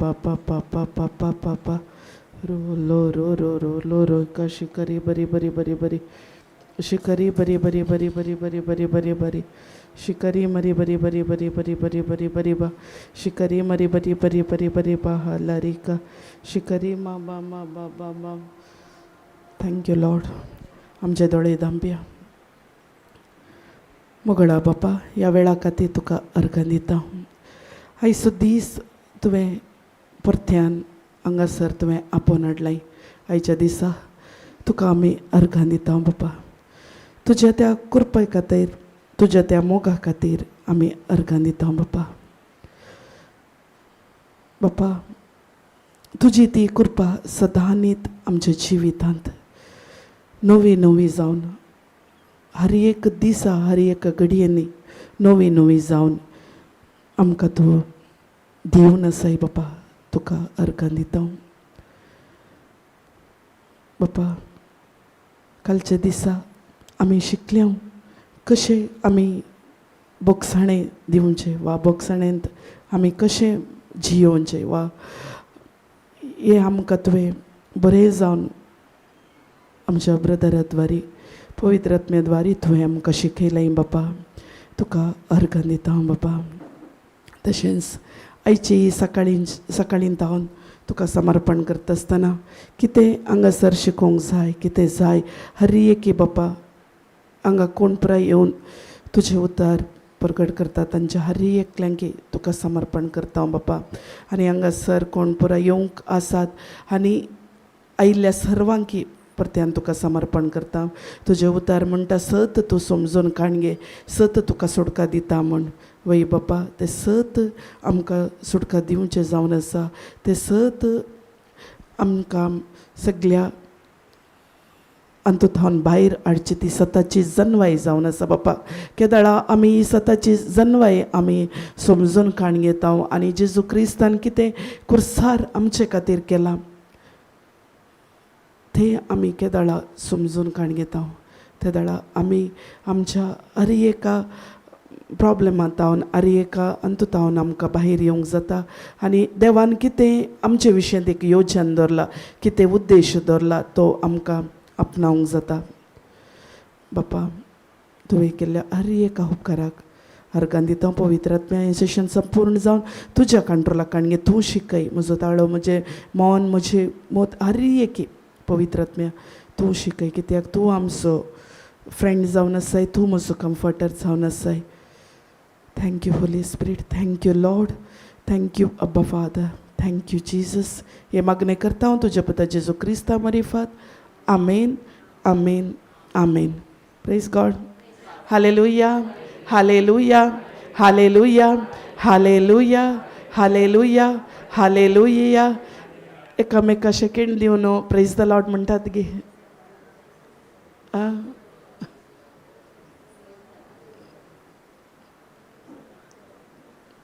पा पा पा पा पा पा पा पा रो लो रो रो रो लो रो का शिकरी बरी बरी बरी बरी शिकरी बरी बरी बरी बरी बरी बरी बरी बरी शिकरी मरी बरी बरी बरी बरी बरी बरी बरी बा शिकरी मरी बरी बरी बरी बरी बा हा का शिकरी मा बा मा बा बा बा. Thank you Lord. आमचे दोळे धांपया. मोगळा बापा, ह्या वेळा खातीर तुका अर्घां दिता. आयचो दीस तुवें परत्यान हांगासर तुवें आपोवन हाडलाय. आयच्या दिसा तुका आमी अर्घां दिता बापा. तुज्या त्या कृपे खातीर, तुज्या त्या मोगा खातीर आमी अर्घां दिता बापा. बापा, तुजी ती कृपा सदांनीत आमच्या जिवितांत नवी नवी जावन हर एक दिसा, हर एक घडयेंनी नवी नवी जावन आमकां तूं दिवन आसाय बापा. तुका अर्घां दिता बापा. कालच्या दिसा आमी शिकल्या कशें आमी बोगसाणें दिवचें वा बोगसाणेंत आमी कशें जियोवचें वा हें आमकां तुवें बरें जावन आमच्या ब्रदरा द्वारी, पवित्र आत्म्या द्वारी तुवें आमकां शिकयलें बापा. तुका अर्घां दिता हांव बापा. तशेंच आयची सकाळीं सकाळीं धांवन तुका समर्पण करता आसतना कितें हांगासर शिकोवंक जाय, कितें जाय हर एकी बापा, हांगा कोण पुराय येवन तुजें उतर प्रगट करता तांच्या हर एकल्यांकी तुका समर्पण करता हांव बापा. आनी हांगासर कोण पुराय येवंक आसात आनी आयिल्ल्या सर्वांकी परत्यान तुका समर्पण करता. तुजें उतर म्हणटा सत तूं समजून काण घे, सत तुका सुटका दिता म्हूण. वय बापा, तें सत आमकां सुटका दिवचें जावन आसा. तें सत आमकां सगल्या अंतूथावन भायर हाडची ती सताची जनवाय जावन आसा बापा. केदळा आमी ही सताची जनवाय आमी समजून काण घेता आनी जेजू क्रिस्तान कितें कुर्सार आमचे खातीर केलां तें आमी केदळा समजून काण घेता. तेदळा आमी आमच्या हर एका प्रॉब्लेमांतावन, हर एका अंतुतावन आमकां भायर येवंक जाता. आनी देवान कितें आमचे विशयांत एक योजन दवरला, कितें उद्देश दवरला तो आमकां आपणावंक जाता. बापा, तुवें केल्ल्या हर एका उपकाराक अर्गां दिता. पवित्र आत्म्या, हें सेशन संपूर्ण जावन तुज्या कंट्रोलाक काण घे, तूं शिकय. म्हजो ताळो, म्हजें मौन, म्हजें मत हर एकी पवित्र आत्म्या तूं शिकय. कित्याक तूं आमचो फ्रेंड जावन आसाय, तूं म्हजो कम्फर्टर जावन आसाय. Thank you Holy Spirit, thank you Lord, thank you Abba Father, thank you Jesus. हे मागणें करता हांव तुज्या पुता जेजू क्रिस्ता मारिफात. आमेन, आमेन, आमेन. Praise God. Hallelujah, hallelujah, hallelujah, hallelujah, hallelujah, hallelujah. एकामेका सेकेंड दिवन प्रेज the Lord म्हणटात गे.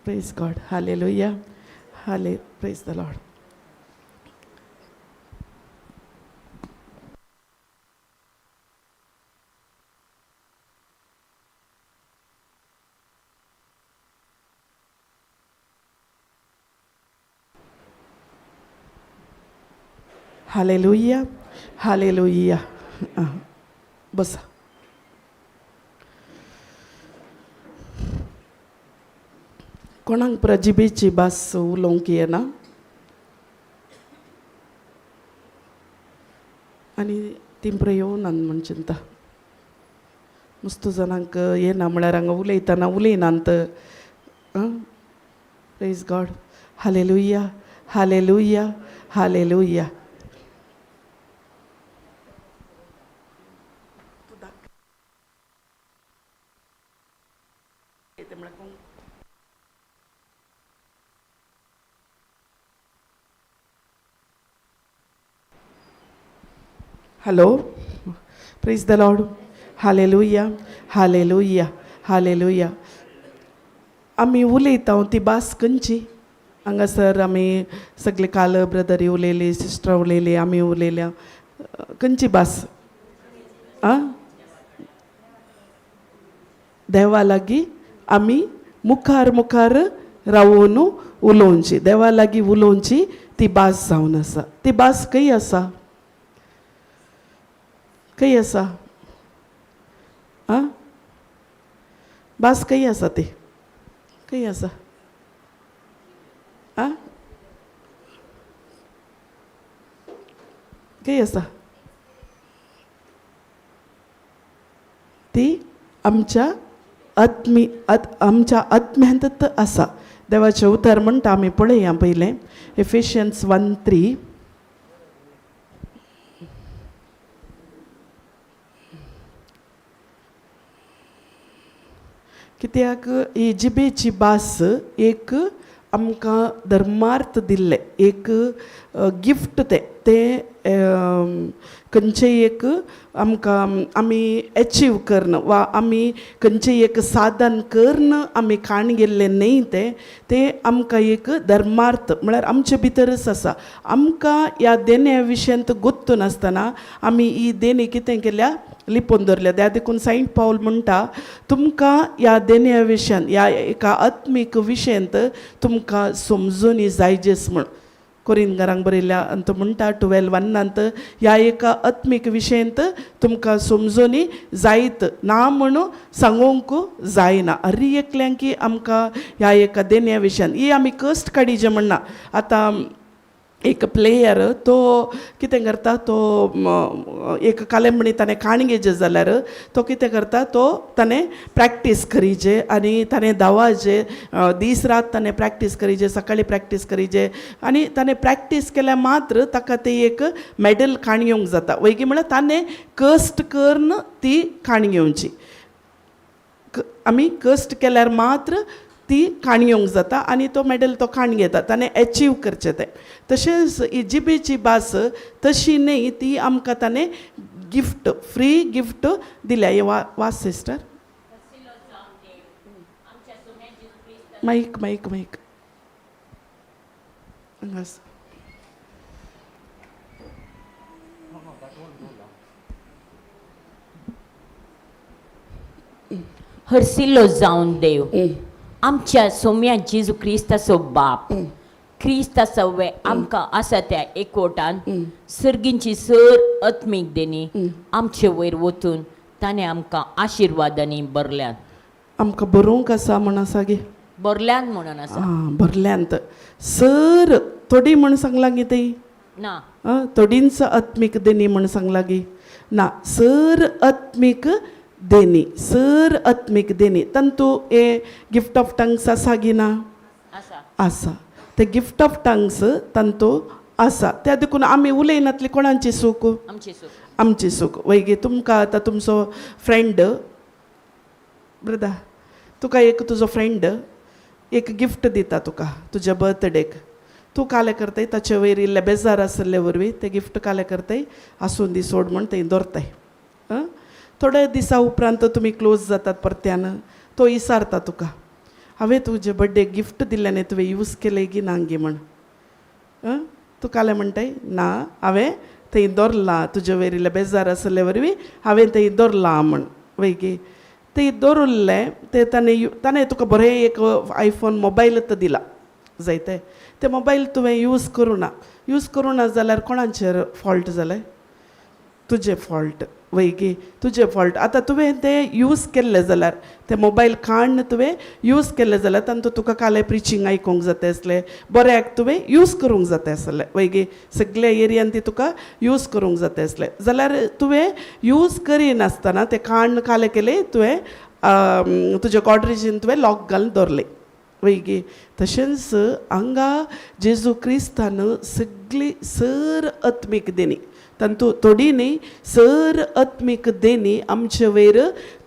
Praise God. Hallelujah, हाले praise the Lord. Hallelujah, hallelujah. बसा. कोणाक प्रजिबेची भास उलोवंक येना आनी तीं येवनात म्हण चिंता. मस्त जाणांक येना म्हळ्यार हांगा उलयतना उलयनात. Praise God. Hallelujah, hallelujah, hallelujah. Hello, praise the Lord. Hallelujah, hallelujah, hallelujah. आमी उलयता ती भास खंयची? हांगासर आमी सगळे काल ब्रदरी उलयली, सिस्टर उलयली, आमी उलयल्या. खंयची भास? आं, देवा लागीं आमी मुखार मुखार रावून उलोवची, देवा लागीं उलोवची ती भास जावन आसा. ती भास खंय आसा? खंय आसा? आं, भास खंय आसा ती? खंय आसा? आं, खंय आसा ती? आमच्या आत्मी आमच्या आत्म्यांतच आसा. देवाचें उतर म्हणटा, आमी पळया पयलें एफिशियन्स 1:3. कित्याक ही जिबेची भास एक आमकां धर्मार्थ दिल्लें एक गिफ्ट, तें तें खंयचें एक आमकां आमी एचीव कर्ण वा आमी खंयचें एक साधन कर्ण आमी खाण गेल्लें न्हय, तें तें आमकां एक धर्मार्थ म्हळ्यार आमचे भितरच आसा. आमकां ह्या देण्या विशयांत गोत्तू नासतना आमी ही देणी कितें केल्या, लिपोवन दवरल्या. त्या देखून सेंट पावल म्हणटा, तुमकां ह्या देण्या विशयान, ह्या एका आत्मीक विशयांत तुमकां समजून जायजेच म्हण. कोरिनगारांक बरयल्या अंत म्हणटा 12:1 ह्या एका आत्मीक विशयांत तुमकां समजून जायत ना म्हणून सांगूंक जायना. हर एकल्यांकी आमकां ह्या एका देण्या विशयान ही आमी कश्ट काडीचे म्हणना. आतां एक प्लेयर तो कितें करता, तो एक कालेमणी ताणें काण घेजे जाल्यार तो कितें करता, तो ताणें प्रॅक्टीस करीजे आनी ताणें धांवाजे, दीस रात ताणें प्रॅक्टीस करीजे, सकाळी प्रॅक्टीस करीजे आनी ताणें प्रॅक्टीस केल्यार मात्र ताका ते एक मॅडल काण घेवंक जाता. वयगी म्हळ्यार ताणें कश्ट करून ती काण घेवची. आमी कश्ट केल्यार मात्र ती काण घेवंक जाता आनी तो मॅडल तो काण घेता, ताणें एचीव करचें तें. तशेंच ही जिबेची भास तशी न्हय, ती आमकां ताणें गिफ्ट, फ्री गिफ्ट दिल्या. हें वाच सिस्टर, माईक माईक माईक हांगा आसा. हरसिल्लो जावन देव आमच्या सोम्या जेजू क्रिस्ताचो बाप क्रिस्ताचो वे आमकां आसा त्या एकवटान सर्गींची सर आत्मीक देणी आमचे वयर वचून ताणें आमकां आशिर्वादांनी भरल्यान. आमकां बरोवंक आसा म्हण आसा गे? भरल्यान म्हणून आसा. आं, भरल्यांत सर थोडी म्हण सांगलां गे ती? ना. आं, थोडींच आत्मीक देणी म्हण सांगलां गी? ना, सर आत्मीक देणी, सर आत्मीक देणी तांतू हे गिफ्ट ऑफ टंग्स आसा गी ना? आसा. आसा. ते गिफ्ट ऑफ टंग्स तांतू आसा. त्या देखून आमी उलयनातली कोणाची चूक? आमची चूक. आमची चूक वयगी. तुमकां आतां तुमचो फ्रेंड ब्रदा, तुका एक तुजो फ्रेंड एक गिफ्ट दिता तुका तुज्या बर्थडेक, तूं कालें करताय, ताचे वयर इल्लें बेजार आसले वरवीं तें गिफ्ट कालें करताय, आसूं दी सोड म्हण थंय दवरताय. आं, थोड्या दिसा उपरांत तुमी क्लोज जातात परत्यान, तो इसारता तुका, हांवें तुजे बर्थडे गिफ्ट दिल्लें न्ही, तुवें यूज केलें गी ना गी म्हण. आं, तूं कालें म्हणटाय, ना हांवें थंय दवरलां, तुजे वयर इल्लें बेजार आसले वरवीं हांवें थंय दवरलां म्हण. वय गी, थंय दवरिल्लें तें ताणें ताणें तुका बरें एक आयफोन मोबायल दिला जायते, तें मोबायल तुवें यूज करूं ना. यूज करूं ना जाल्यार कोणाचेर फॉल्ट जालें? तुजें फॉल्ट वय गी, तुजें फॉल्ट. आतां तुवें तें यूज केल्लें जाल्यार, तें मोबायल काडून तुवें यूज केल्लें जाल्यार तांतू तुका कालें प्रिचींग आयकूंक जाता आसलें, बऱ्याक तुवें यूज करूंक जाता आसलें वय गी, सगल्या एरियान ती तुका यूज करूंक जाता आसलें. जाल्यार तुवें यूज करिनासतना तें काडून कालें केलें तुवें, तुज्या गॉड्रेजीन तुवें लॉक घालून दवरलें वय गी. तशेंच हांगा जेजू क्रिस्तान सगळी सर आत्मीक देणी, तांतू थोडी न्ही, सर आत्मीक देणी आमचे वयर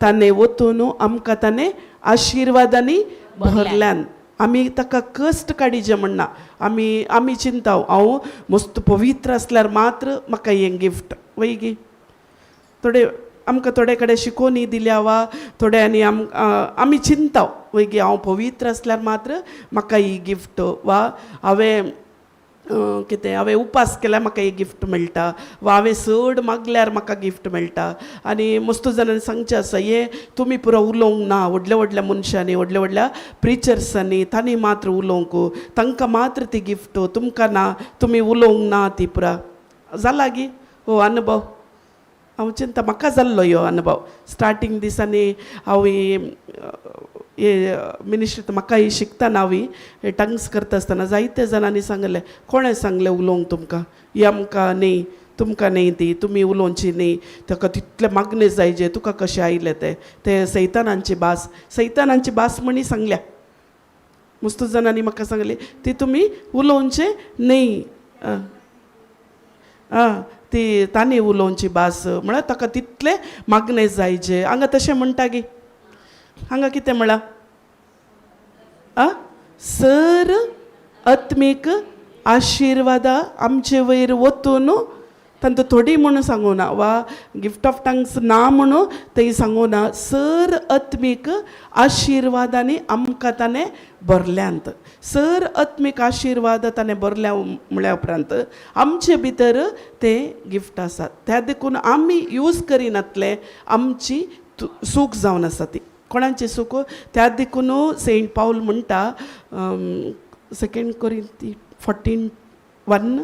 ताणें वतून आमकां ताणें आशिर्वादांनी भरल्यान. आमी ताका कश्ट काडीचे म्हणना. आमी आमी चिंता, हांव मस्त पवित्र आसल्यार मात्र म्हाका हें गिफ्ट वय गी. थोडे आमकां थोडे कडेन शिकोवणी दिल्या वा थोड्यांनी आमी चिंता वय गी, हांव पवित्र आसल्यार मात्र म्हाका ही गिफ्ट, वा हांवें कितें हांवें उपास केल्यार म्हाका एक गिफ्ट मेळटा वा हांवें चड मागल्यार म्हाका गिफ्ट मेळटा. आनी मस्तू जाणांनी सांगचें आसा हें तुमी पुरो उलोवंक ना, व्हडल्या व्हडल्या मनशांनी व्हडल्या व्हडल्या प्रिचर्सांनी तांणी मात्र उलोवंक, तांकां मात्र ती गिफ्ट, तुमकां ना, तुमी उलोवंक ना ती पुरा जाला गी हो अनुभव. हांव चिंता म्हाका जाल्लो ह्यो अनुभव स्टार्टींग दिसांनी हांव हे मिनिस्ट्रींत म्हाका ही शिकतना हांव ही टंग्स करता आसतना जायते जाणांनी सांगलें, कोणें सांगलें उलोवंक तुमकां, ही आमकां न्ही, तुमकां न्ही ती, तुमी उलोवची न्ही, ताका तितलें मागणें जाय जे तुका कशें आयलें तें, तें सैतानांची भास, सैतानांची भास म्हणी सांगल्या. मस्तू जाणांनी म्हाका सांगलें ती तुमी उलोवचें न्ही, आं ती तांणी उलोवची भास म्हळ्यार ताका तितलें मागणें जाय जे. हांगा तशें म्हणटा गी, हांगा कितें म्हळां आं, सर आत्मीक आशिर्वादा आमचे वयर वतून तांकां थोडी म्हणून सांगूं ना वा गिफ्ट ऑफ टंग्स ना म्हणून थंय सांगूं ना, सर आत्मीक आशिर्वादांनी आमकां ताणें भरल्यांत. सर आत्मीक आशिर्वाद ताणें भरल्या म्हळ्या उपरांत आमचे भितर ते गिफ्ट आसात. त्या देखून आमी यूज करिनातले आमची सूख जावन आसा ती, कोणाची सूख. त्या देखून सेंट पावल म्हणटा सेकेंड कोरिंती 14:1,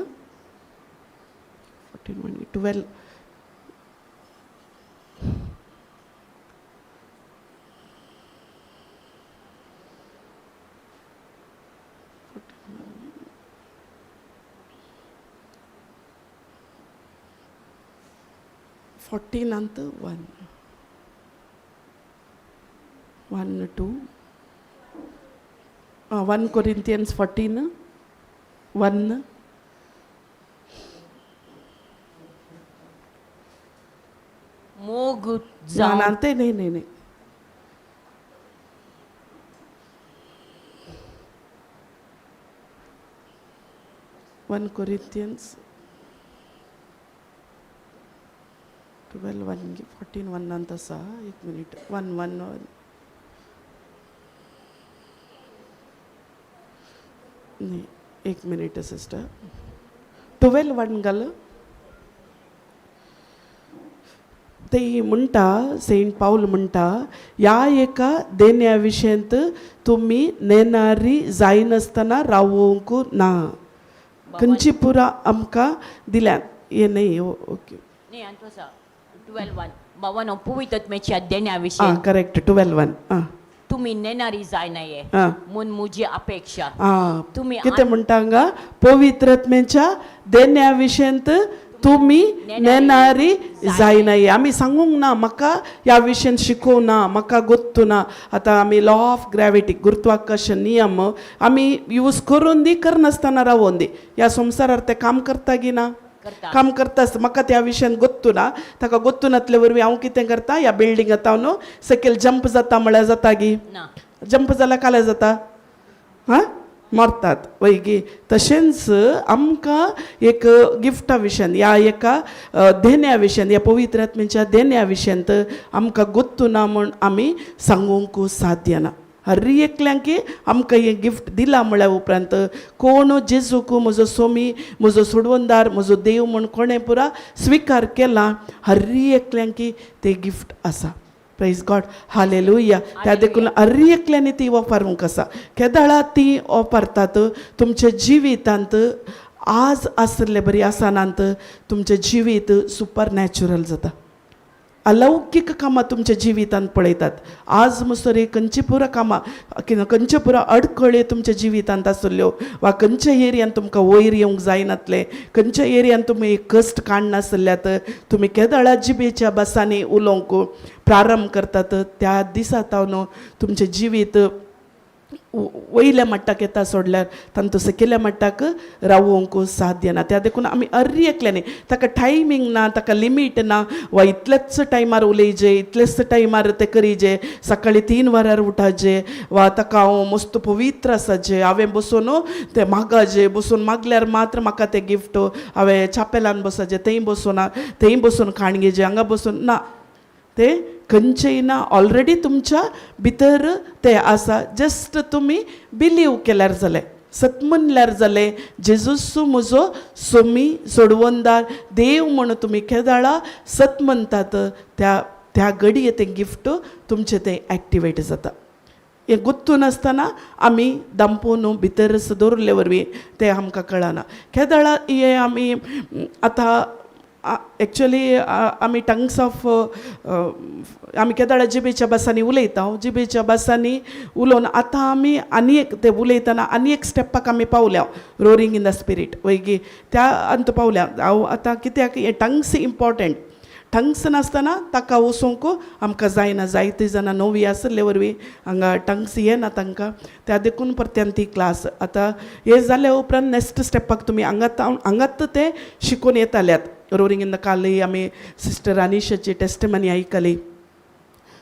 14:1 12, 14 1, 1 2, 1 Corinthians 14:1. मोग ना जावन ना ते न्ही न्ही न्ही, 1 Corinthians 12:1 14:1 आसा, एक मिनीट, 1 1 1 न्ही, एक मिनीट सिस्टर, 12:1 घाल. ते म्हणटा सेंट पावल म्हणटा ह्या एका देण्या विशयांत तुमी नेणारी जायनासतना रावोवंक ना. खंयची पुरा आमकां दिल्यात हें न्ही, ओके न्ही आनी आसा 12:1 बाबानो पवित्र देण्या विशयी आं करेक्ट 12:1 आं तुमी नेणारी जायना आं म्हूण म्हजी अपेक्षा. आं तुमी कितें म्हणटा हांगा, पवित्रत्मेच्या देण्या विशयांत तुमी नेणारी जायना. आमी सांगूंक ना, म्हाका ह्या विशयान शिकोवंक ना, म्हाका गोत्तू ना. आतां आमी लॉ ऑफ ग्रॅविटी गुरुत्वाकर्शण नियम आमी यूज करून दी करनासतना रावोन दी, ह्या संवसारार तें काम करता की ना, काम करता आसता. म्हाका त्या विशयान गोत्तू ना, ताका गोत्तू नासले वरवीं हांव कितें करता, ह्या बिल्डिंगांत हांव न्हू सकयल जंप जाता म्हळ्यार जाता गी, जंप जाल्यार काल्यार जाता, हां मरतात वय गी. तशेंच आमकां एक गिफ्टा विशयान ह्या एका देण्या विशयान ह्या पवित्र आत्म्याच्या देण्या विशयांत आमकां गोत्तू ना म्हूण आमी सांगूंक साध्य ना. हर एकल्यांकी आमकां हें गिफ्ट दिलां म्हळ्या उपरांत कोण जेजूक म्हजो सोमी, म्हजो सोडवणदार, म्हजो देव म्हूण कोणें पुरा स्विकार केला, हर एकल्यांकी तें गिफ्ट आसा. Praise God, hallelujah. त्या देखून हर एकल्यांनी ती वापरूंक आसा. केदाळा ती वापरतात तुमच्या जिवितांत आज आसले बरी आसनांत तुमचें जिवीत सुपर नॅचरल जाता. अलौकीक कामां तुमच्या जिवितांत पळयतात. आज मसर खंयची पुरा कामां खंयचे पुरा अडखळे तुमच्या जिवितांत आसल्यो वा खंयच्या एरियान तुमकां वयर येवंक जायनातलें, खंयच्या एरियान तुमी कश्ट काडनासल्यात, तुमी केदळा जिबेच्या भासांनी उलोवंक प्रारंभ करतात, त्या दिसा तावन तुमचें जिवीत वयल्या मट्टाक येता सोडल्यार तांतू सकयल्या मट्टाक रावोवंक साध्य ना. त्या देखून आमी अर्री एकल्यांनी ताका टायमींग ना, ताका लिमीट ना, वा इतलेच टायमार उलयजे, इतलेच टायमार तें करीजे, सकाळी 3 वरार उठाजे, वा ताका हांव मस्त पवित्र आसाजे, हांवें बसून तें मागाजे, बसून मागल्यार मात्र म्हाका तें गिफ्ट, हांवें चापेलान बसाजे, थंय बसून थंय बसून खाणगेजे, हांगा बसून ना, ते खंयचेय ना, ऑलरेडी तुमच्या भितर ते आसा. जस्ट तुमी बिलीव केल्यार जालें. सत म्हणल्यार जालें जेजूस म्हजो सोमी सोडवणदार देव म्हण तुमी केदाळा सत म्हणटात त्या त्या घडये तें गिफ्ट तुमचें तें एक्टिवेट जाता. हें गुत्तू नासतना आमी दामपून भितर दवरिल्ले वरवीं तें आमकां कळना. केदाळा हें आमी आतां एक्चुअली आमी टंग्स ऑफ आमी केदाळा जिबेच्या भासांनी उलयता, जिबेच्या भासांनी उलोवन आतां आमी आनी एक ते उलयतना आनी एक स्टेपाक आमी पावल्या, रोरींग इन the spirit वयगी त्या अंत पावल्या. हांव आतां कित्याक हें टंग्स इम्पॉर्टंट, टंग्स नासतना ताका वचोंक आमकां जायना. जायते जाणां नवी आसले वरवीं हांगा टंग्स येना तांकां, त्या देखून परत्यान ती क्लास आतां हें जाल्या उपरांत नेक्स्ट स्टेपाक तुमी हांगात हांगात ते शिकून येताल्यात. रोरींग इन the कालय आमी सिस्टर अनिशाची टेस्टमनी आयकली.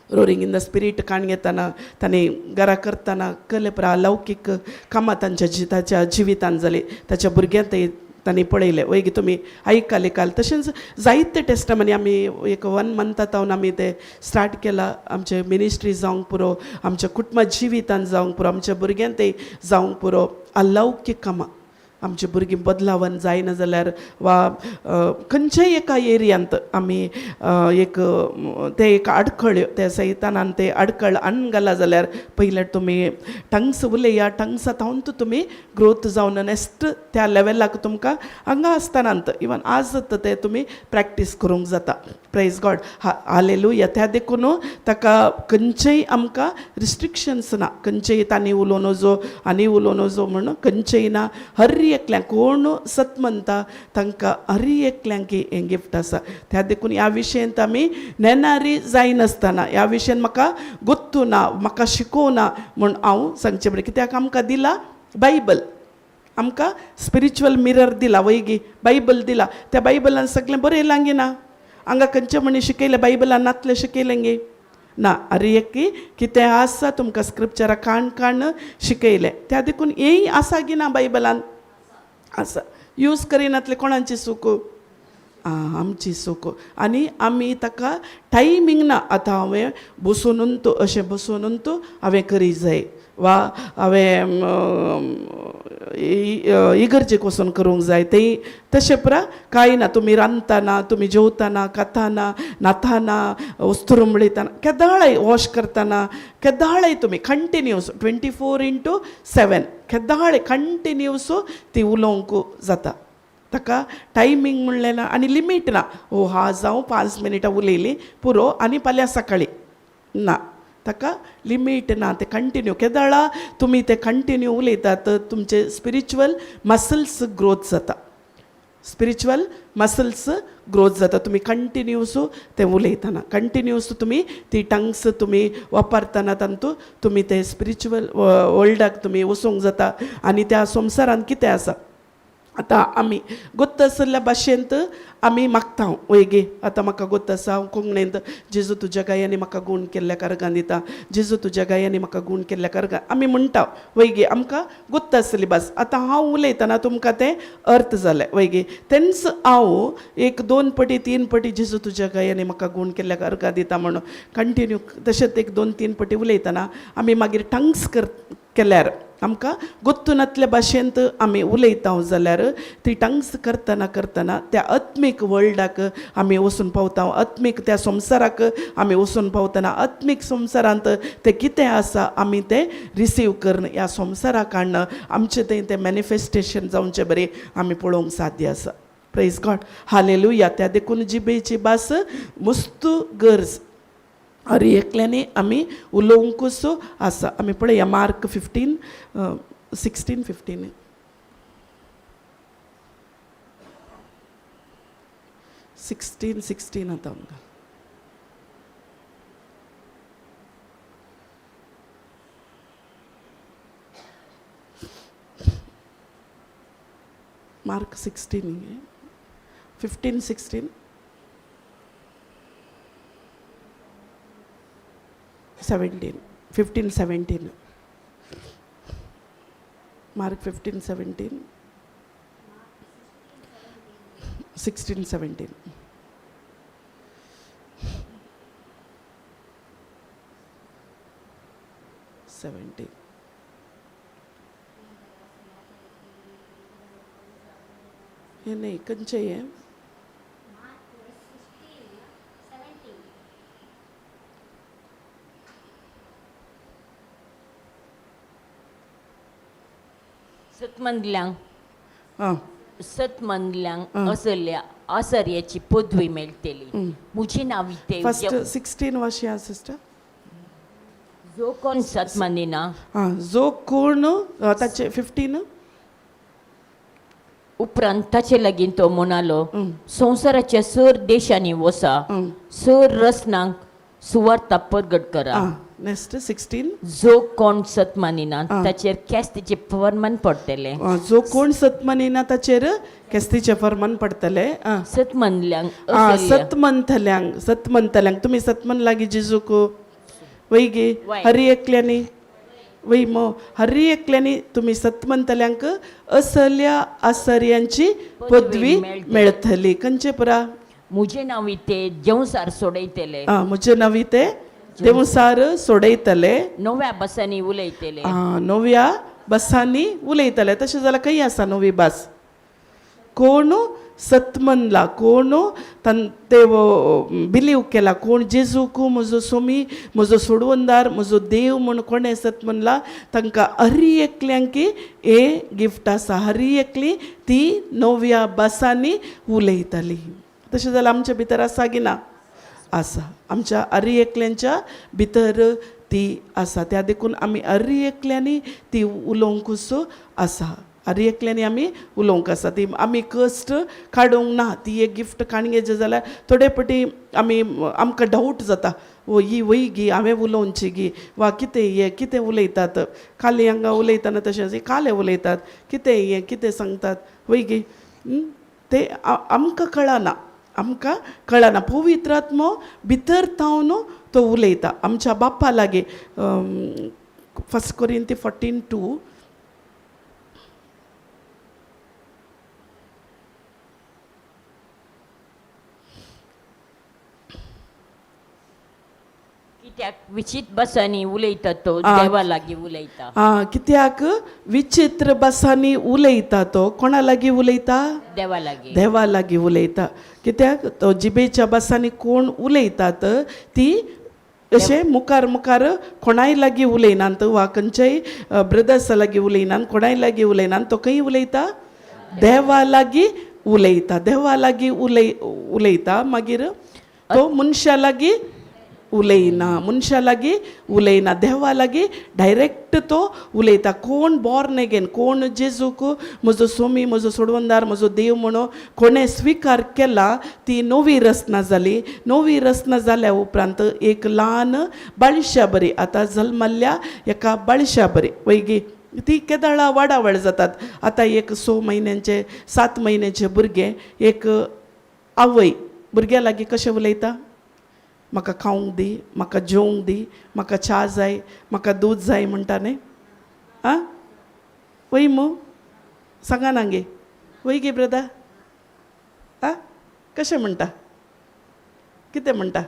रोरींग इन the spirit काण घेतना तांणी घरा करतना कले परा लौकीक कामां तांच्या ताच्या जिवितान जाली, ताच्या भुरग्यांत तांणी पळयलें वयगी तुमी आयकले काल. तशेंच जायते टेस्टमनी आमी एक 1 मंथा जावन आमी ते स्टार्ट केला. आमचे मिनिस्ट्री जावंक पुरो, आमच्या कुटुंबा जिवितान जावंक पुरो, आमच्या भुरग्यांत जावंक पुरो, अलौकीक कामां आमची भुरगीं बदलावन जायना जाल्यार वा खंयच्याय एका एरियांत आमी एक ते एक आडखळ्यो त्या सैतानान ते आडखळ हाडून घाला जाल्यार पयलें तुमी टंग्स उलया, टंग्सा तावन तुमी ग्रोथ जावन नेक्स्ट त्या लेवलाक तुमकां हांगा आसतना इवन आज ते तुमी प्रॅक्टीस करूंक जाता. प्रेज गॉड, हालेलुया. त्या देखून ताका खंयचेय आमकां रिस्ट्रिक्शन्स ना, खंयचेय तांणी उलोवं नजो आनी उलोवं नजो म्हण खंयचेय ना. हर एकल्यांक कोण सत म्हणटा तांकां हर एकल्यांक हें गिफ्ट आसा. त्या देखून ह्या विशयांत आमी नेणारी जायनासतना ह्या विशयान म्हाका गोत्तू ना, म्हाका शिकोवना म्हूण हांव सांगचें पडलें. कित्याक आमकां दिला बायबल, आमकां स्पिरिच्युअल मिरर दिला वयगी, बायबल दिला. त्या बायबलान सगळें बरयलां गे ना, हांगा खंयचे म्हणी शिकयलें बायबलान नातलें शिकयलें गे ना. अरे एक कितें आसा तुमकां स्क्रिप्चरां काण काण शिकयलें, त्या देखून हेंय आसा गी ना बायबलान आसा. यूज करिनातले कोणाची चूक, आमची चूक. आनी आमी ताका टायमींग ना. आतां हांवें बसून तूं अशें बसून तूं हांवें करी जाय वा हांवें इगर्जेक वचून करूंक जाय तें तशें परा कांय ना. तुमी रांदतना, तुमी जेवतना, खाताना, न्हाताना, वस्तू मिळयतना, केदाळाय वॉश करतना, केदाळाय तुमी कंटिन्यूस 24x7 केदाळे कंटिन्यूस ती उलोवंक जाता. ताका टायमींग म्हणलें ना आनी लिमीट ना. ओ हा जावं 5 मिनटां उलयलीं पुरो आनी फाल्यां सकाळीं ना, ताका लिमीट ना. ते कंटिन्यू केदाळा तुमी ते कंटिन्यू उलयतात तुमचे स्पिरिच्युअल मसल्स ग्रोथ जाता, स्पिरिच्युअल मसल्स ग्रोथ जाता. तुमी कंटिन्यूस ते उलयतना, कंटिन्यूस तुमी ती टंग्स तुमी वापरतना तांतू तुमी ते स्पिरिच्युअल वर्ल्डाक तुमी वचूंक जाता. आनी त्या संवसारांत कितें आसा आतां आमी गोत्त आशिल्ल्या भाशेंत आमी मागता वय गे. आतां म्हाका गोत्त आसा हांव कोंकणींत जेजू तुज्या गायांनी म्हाका गूण केल्ल्या कारगान दिता, जेजू तुज्या गायांनी म्हाका गूण केल्ल्या कारगान आमी म्हणटा वय गे. आमकां गोत्त आसली भास. आतां हांव उलयतना तुमकां तें अर्थ जालें वय गे. तेन्च हांव 1 2 पटी 3 पटी जेजू तुज्या गायांनी म्हाका गूण केल्ल्या कारगान दिता म्हणून कंटिन्यू तशेंच 1 2 3 पटी उलयतना आमी मागीर टंग्स केल्यार आमकां गोत्तुनातल्या भाशेंत आमी उलयता जाल्यार ती टंग्स करतना करतना त्या आत्मीक वर्ल्डाक आमी वचून पावता, आत्मीक त्या संवसाराक आमी वचून पावतना आत्मीक संवसारांत तें कितें आसा आमी तें रिसीव करून ह्या संवसाराक हाडून आमचें तें तें मॅनिफेस्टेशन जावचें बरें आमी पळोवंक साध्य आसा. प्रेज गॉड, हालेलुया. त्या देखून जिबेची भास मस्त गरज हर एकल्यांनी आमी उलोवंकूच आसा. आमी पळया मार्क 15 16 15 16 16 आतां आमकां मार्क 16 15 16 17 15 17 Mark 15 17 16 17 17. हें न्ही, खंयचें हें? सतमंदल्यांक आं. सतमंदल्यांक असल्या आसर्याची पदवी मेळटली. म्हजी नांव ते फर्स्ट 16 वर्षां सिस्टर. जो कोण सतमंदिना आं, जो कोण ताचे 15. उपरांत ताचे लागीं तो म्हणालो, संवसाराच्या सर देशांनी वसा, सर रसनांक सुवार्ता परगट करा. आं, नेक्स्ट 16. जो कोण सत मानिना ताचेर केस्तीचे फर्मान पडटले. जो कोण सत मानिना ताचेर केस्तीचें फर्मान पडटलें. आं. सत मानल्यांक आं, असल्या सत म्हणटल्यांक, सत म्हणटल्यांक. तुमी सत मन लागीं जेजूक वय गे? वय. हरी एकल्यांनी वय मो, हरी एकल्यांनी तुमी सत म्हणटल्यांक असल्या आसर्यांची पदवी मेळटली. मेळटली. खंयचे पुरा? म्हजें नांव ते जेवसार सोडयतले. आं, म्हजे नवी ते देवसार सोडयतले. नव्या बसांनी उलयतले. आं, नव्या बसांनी उलयतले. तशें जाल्यार खंय आसा नवी भास? कोण सतमनला, कोण ते बिलीव केला, कोण जेजूक म्हजो सोमी, म्हजो सोडवणदार, म्हजो देव म्हूण कोणें सत म्हणला, तांकां हरी एकल्यांकी हें गिफ्ट आसा. हरी एकली ती नव्या भासांनी उलयताली. तशें जाल्यार आमच्या भितर आसा की ना? आसा. आमच्या हरी एकल्यांच्या भितर ती आसा. त्या देखून आमी हरी एकल्यांनी ती उलोवंकूच आसा. हरी एकल्यांनी आमी उलोवंक आसा. ती आमी कश्ट काडूंक ना. ती एक गिफ्ट काडूंक जाल्यार थोडे पटी आमी आमकां डावट जाता, ओ ही वय गी, हांवें उलोवची गी वा कितें, हें कितें उलयतात काली हांगा उलयतना, तशें काले उलयतात, कितें हें कितें सांगतात वय गी? ते आमकां कळना, आमकां कळना. पवित्र आत्मो भितर तावन तो उलयता आमच्या बाप्पा लागीं. फर्स्ट कोरिंती 14:2. कित्याक विचित भासांनी उलयता तो देवा लागीं उलयता. आं, कित्याक विचित्र भासांनी उलयता तो कोणा लागीं उलयता? देवा लागीं. देवा लागीं उलयता. कित्याक तो जिबेच्या भासांनी कोण उलयतात ती अशें मुखार मुखार कोणाय लागीं उलयनात वा खंयच्याय ब्रदर्सा लागीं उलयनात, कोणाय लागीं उलयनात. तो खंय उलयता? देवा लागीं उलयता. देवा लागीं उलयता. मागीर तो मनशा लागीं उलयना, मनशा लागीं उलयना, देवा लागीं डायरेक्ट तो उलयता. कोण बॉर्न एगेन, कोण जेजूक म्हजो सोमी, म्हजो सोडवणदार, म्हजो देव म्हणून कोणें स्विकार केला, ती नवी रचना जाली. नवी रचना जाल्या उपरांत एक ल्हान बाळशा बरी, आतां जल्मल्ल्या एका बाळशा बरी वयगी ती केदाळा वाडावळ जातात. आतां एक 6 म्हयन्यांचे, 7 म्हयन्याचे भुरगें, एक आवय भुरग्या लागीं कशें उलयता? म्हाका खावंक दी, म्हाका जेवंक दी, म्हाका च्या जाय, म्हाका दूद जाय म्हणटा न्ही? आं, वय मू? सांगा ना गे, वय गे ब्रदर? आं, कशें म्हणटा, कितें म्हणटा?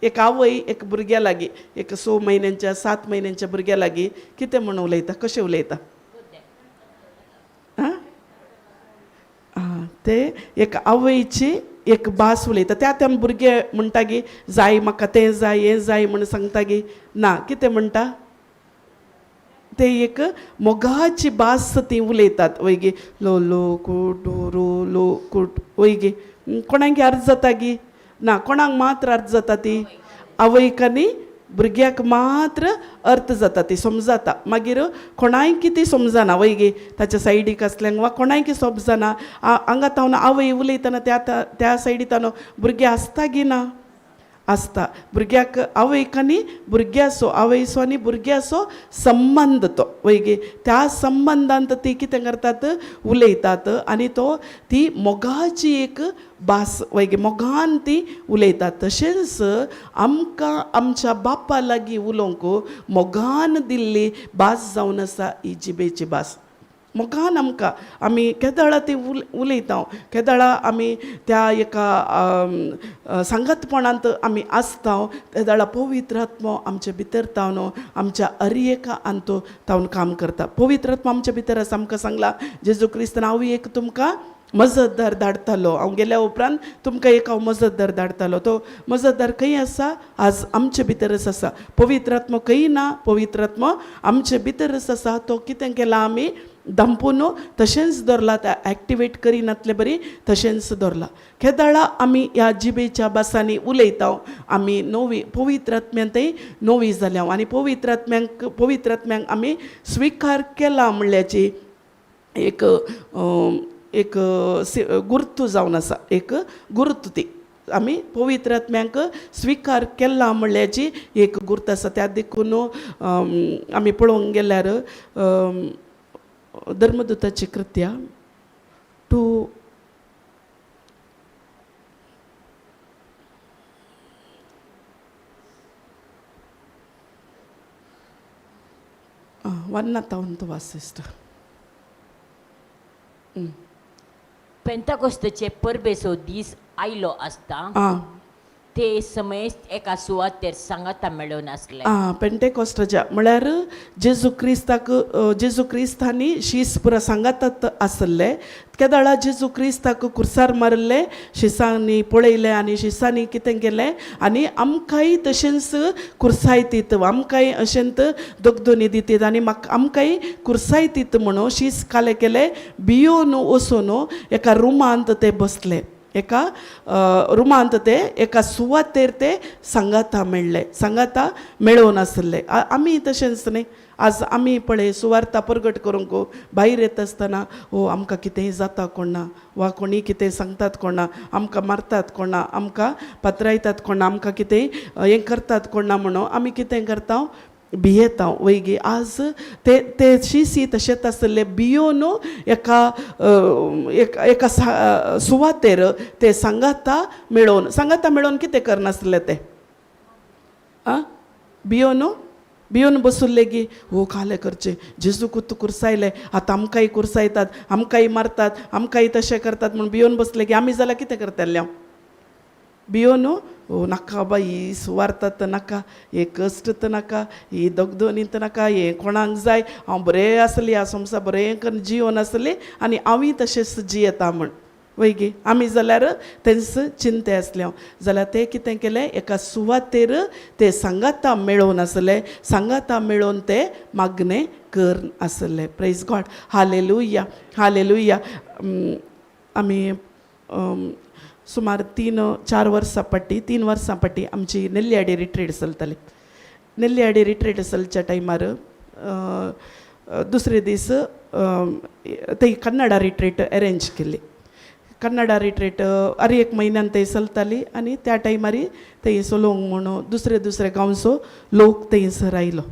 एक आवय एक भुरग्या लागीं, एक 6 म्हयन्यांच्या, 7 म्हयन्यांच्या भुरग्या लागीं कितें म्हूण उलयता, कशें उलयता? आं आं, ते एक आवयची एक भास उलयता. त्या त्या भुरगे म्हणटा गी जाय म्हाका तें जाय, हें जाय म्हूण सांगता गी ना? कितें म्हणटा ते? एक मोगाची भास ती उलयतात वय गी? लो लो कुट रो लो कुट वय गी? कोणाक अर्थ जाता गी ना? कोणाक मात्र अर्थ जाता ती? आवयक आनी भुरग्याक मात्र अर्थ जाता, ती समजाता. मागीर कोणायकी ती समजना वय गी? ताच्या सायडीक आसल्यांक वा कोणायकी समजना. हांगा तावन आवय उलयतना त्या त्या सायडी तावन भुरगें आसता गी ना? आसता. भुरग्याक आवयक आनी भुरग्याचो, आवयचो आनी भुरग्याचो संबंद तो वय गे? त्या संबंदांत ती कितें करतात? उलयतात. आनी तो ती मोगाची एक भास वय गे? मोगान ती उलयतात. तशेंच आमकां आमच्या बापा लागीं उलोवंक मोगान दिल्ली भास जावन आसा ही जिबेची भास. मोगान आमकां आमी केदळा ती उलयता, केदळा आमी त्या एका सांगतपणांत आमी आसता, तेदळा पवित्र आत्मो आमचे भितर तावन, आमच्या हर एका अंतू तावन काम करता. पवित्र आत्मो आमच्या भितर आसा. आमकां सांगलां जेजू क्रिस्तान, हांव एक तुमकां मजतदार धाडटालो. हांव गेल्या उपरांत तुमकां एक हांव मजतदार धाडटालो. तो मजतदार खंय आसा? आज आमचे भितरच आसा. पवित्र आत्मो खंय ना, पवित्र आत्मो आमचे भितरच आसा. तो कितें केला, आमी दांपून तशेंच दवरला, एक्टिवेट करिनातले बरी तशेंच दवरला. केदाळा आमी ह्या जिबेच्या भासांनी उलयता, आमी नवी पवित्र आत्म्यांतय नवी जाल्या आनी पवित्र आत्म्यांक आमी स्विकार केला म्हणल्याची एक एक गुर्तू जावन आसा, एक गुर्त ती आमी पवित्र आत्म्यांक स्विकार केला म्हणल्याची एक गुर्त आसा. त्या देखून आमी पळोवंक गेल्यार धर्मदूताची कृत्या 2 1 तावन वाच सिस्टर. पेंताकोस्ताचे परबेचो दीस आयलो आसता ते समय एका सुवातेर सांगाता मेळून आसले. आं, पेंटेकॉस्टाच्या म्हळ्यार जेजू क्रिस्ताक, जेजू क्रिस्तांनी शीस पुरा सांगातात आसले. केदाळा जेजू क्रिस्ताक कुर्सार मारिल्ले शिसांनी पळयलें आनी शिसांनी कितें केलें आनी आमकांय तशेंच कुर्सायतीत, आमकांय अशेंत दगदोनी दितीत आनी म्हाका आमकांय कुर्सायतीत म्हणून शीस काले केले, भियोन वचून एका रुमांत ते बसले. एका रुमांत ते एका सुवातेर ते सांगाता मेळ्ळे, सांगाता मेळोवन आसले. आमी तशेंच न्ही, आज आमी पळय सुवार्ता परगट करूंक भायर येता आसतना ओ आमकां कितेंय जाता कोणा, वा कोणी कितें सांगतात कोणा, आमकां मारतात कोणा, आमकां पत्रायतात कोणा, आमकां कितेंय हें करतात कोणा म्हणून आमी कितें करता, भियेता वयगी. आज ते ते शिसी तशेंच आसले, भियोन एका एका एका सुवातेर ते सांगाता मेळोवन, सांगाता मेळोवन कितें करनासले ते, आं भियोन भियोन बसुल्ले गी हो खालें करचें, जेजू कुर्सायले आतां आमकांय कुर्सायतात, आमकांय मारतात, आमकांय तशें करतात म्हूण भियोन बसले की आमी जाल्यार कितें करतले? हांव भियोन ओ नाका बाई, ही सुवार्थ तर नाका, हे कश्ट तर नाका, ही दगदोनी तर नाका, हें कोणाक जाय, हांव बरें आसलें ह्या संवसार बरें करून जियोन आसलें आनी हांवूय तशेंच जियेता म्हण वय गे. आमी जाल्यार तेंच चिंते आसलें. हांव जाल्यार ते कितें केलें, एका सुवातेर ते सांगाता मेळोवन आसले, सांगाता मेळोवन ते मागणें कर आसले. प्रेज गॉड, हालेलुया, हालेलुया. आमी सुमार 3-4 वर्सां फाटीं, 3 वर्सां फाटीं आमची नेल्ल्याडी रिट्रीट चलताली. नेल्ल्याडी रिट्रीट चलच्या टायमार दुसरे दीस ते कन्नडा रिट्रीट अरेंज केल्ली. कन्नडा रिट्रीट हर एक म्हयन्यान थंय चलताली आनी त्या टायमार थंय चलोवंक म्हणून दुसरे दुसरे गांवचो लोक थंयसर आयलो.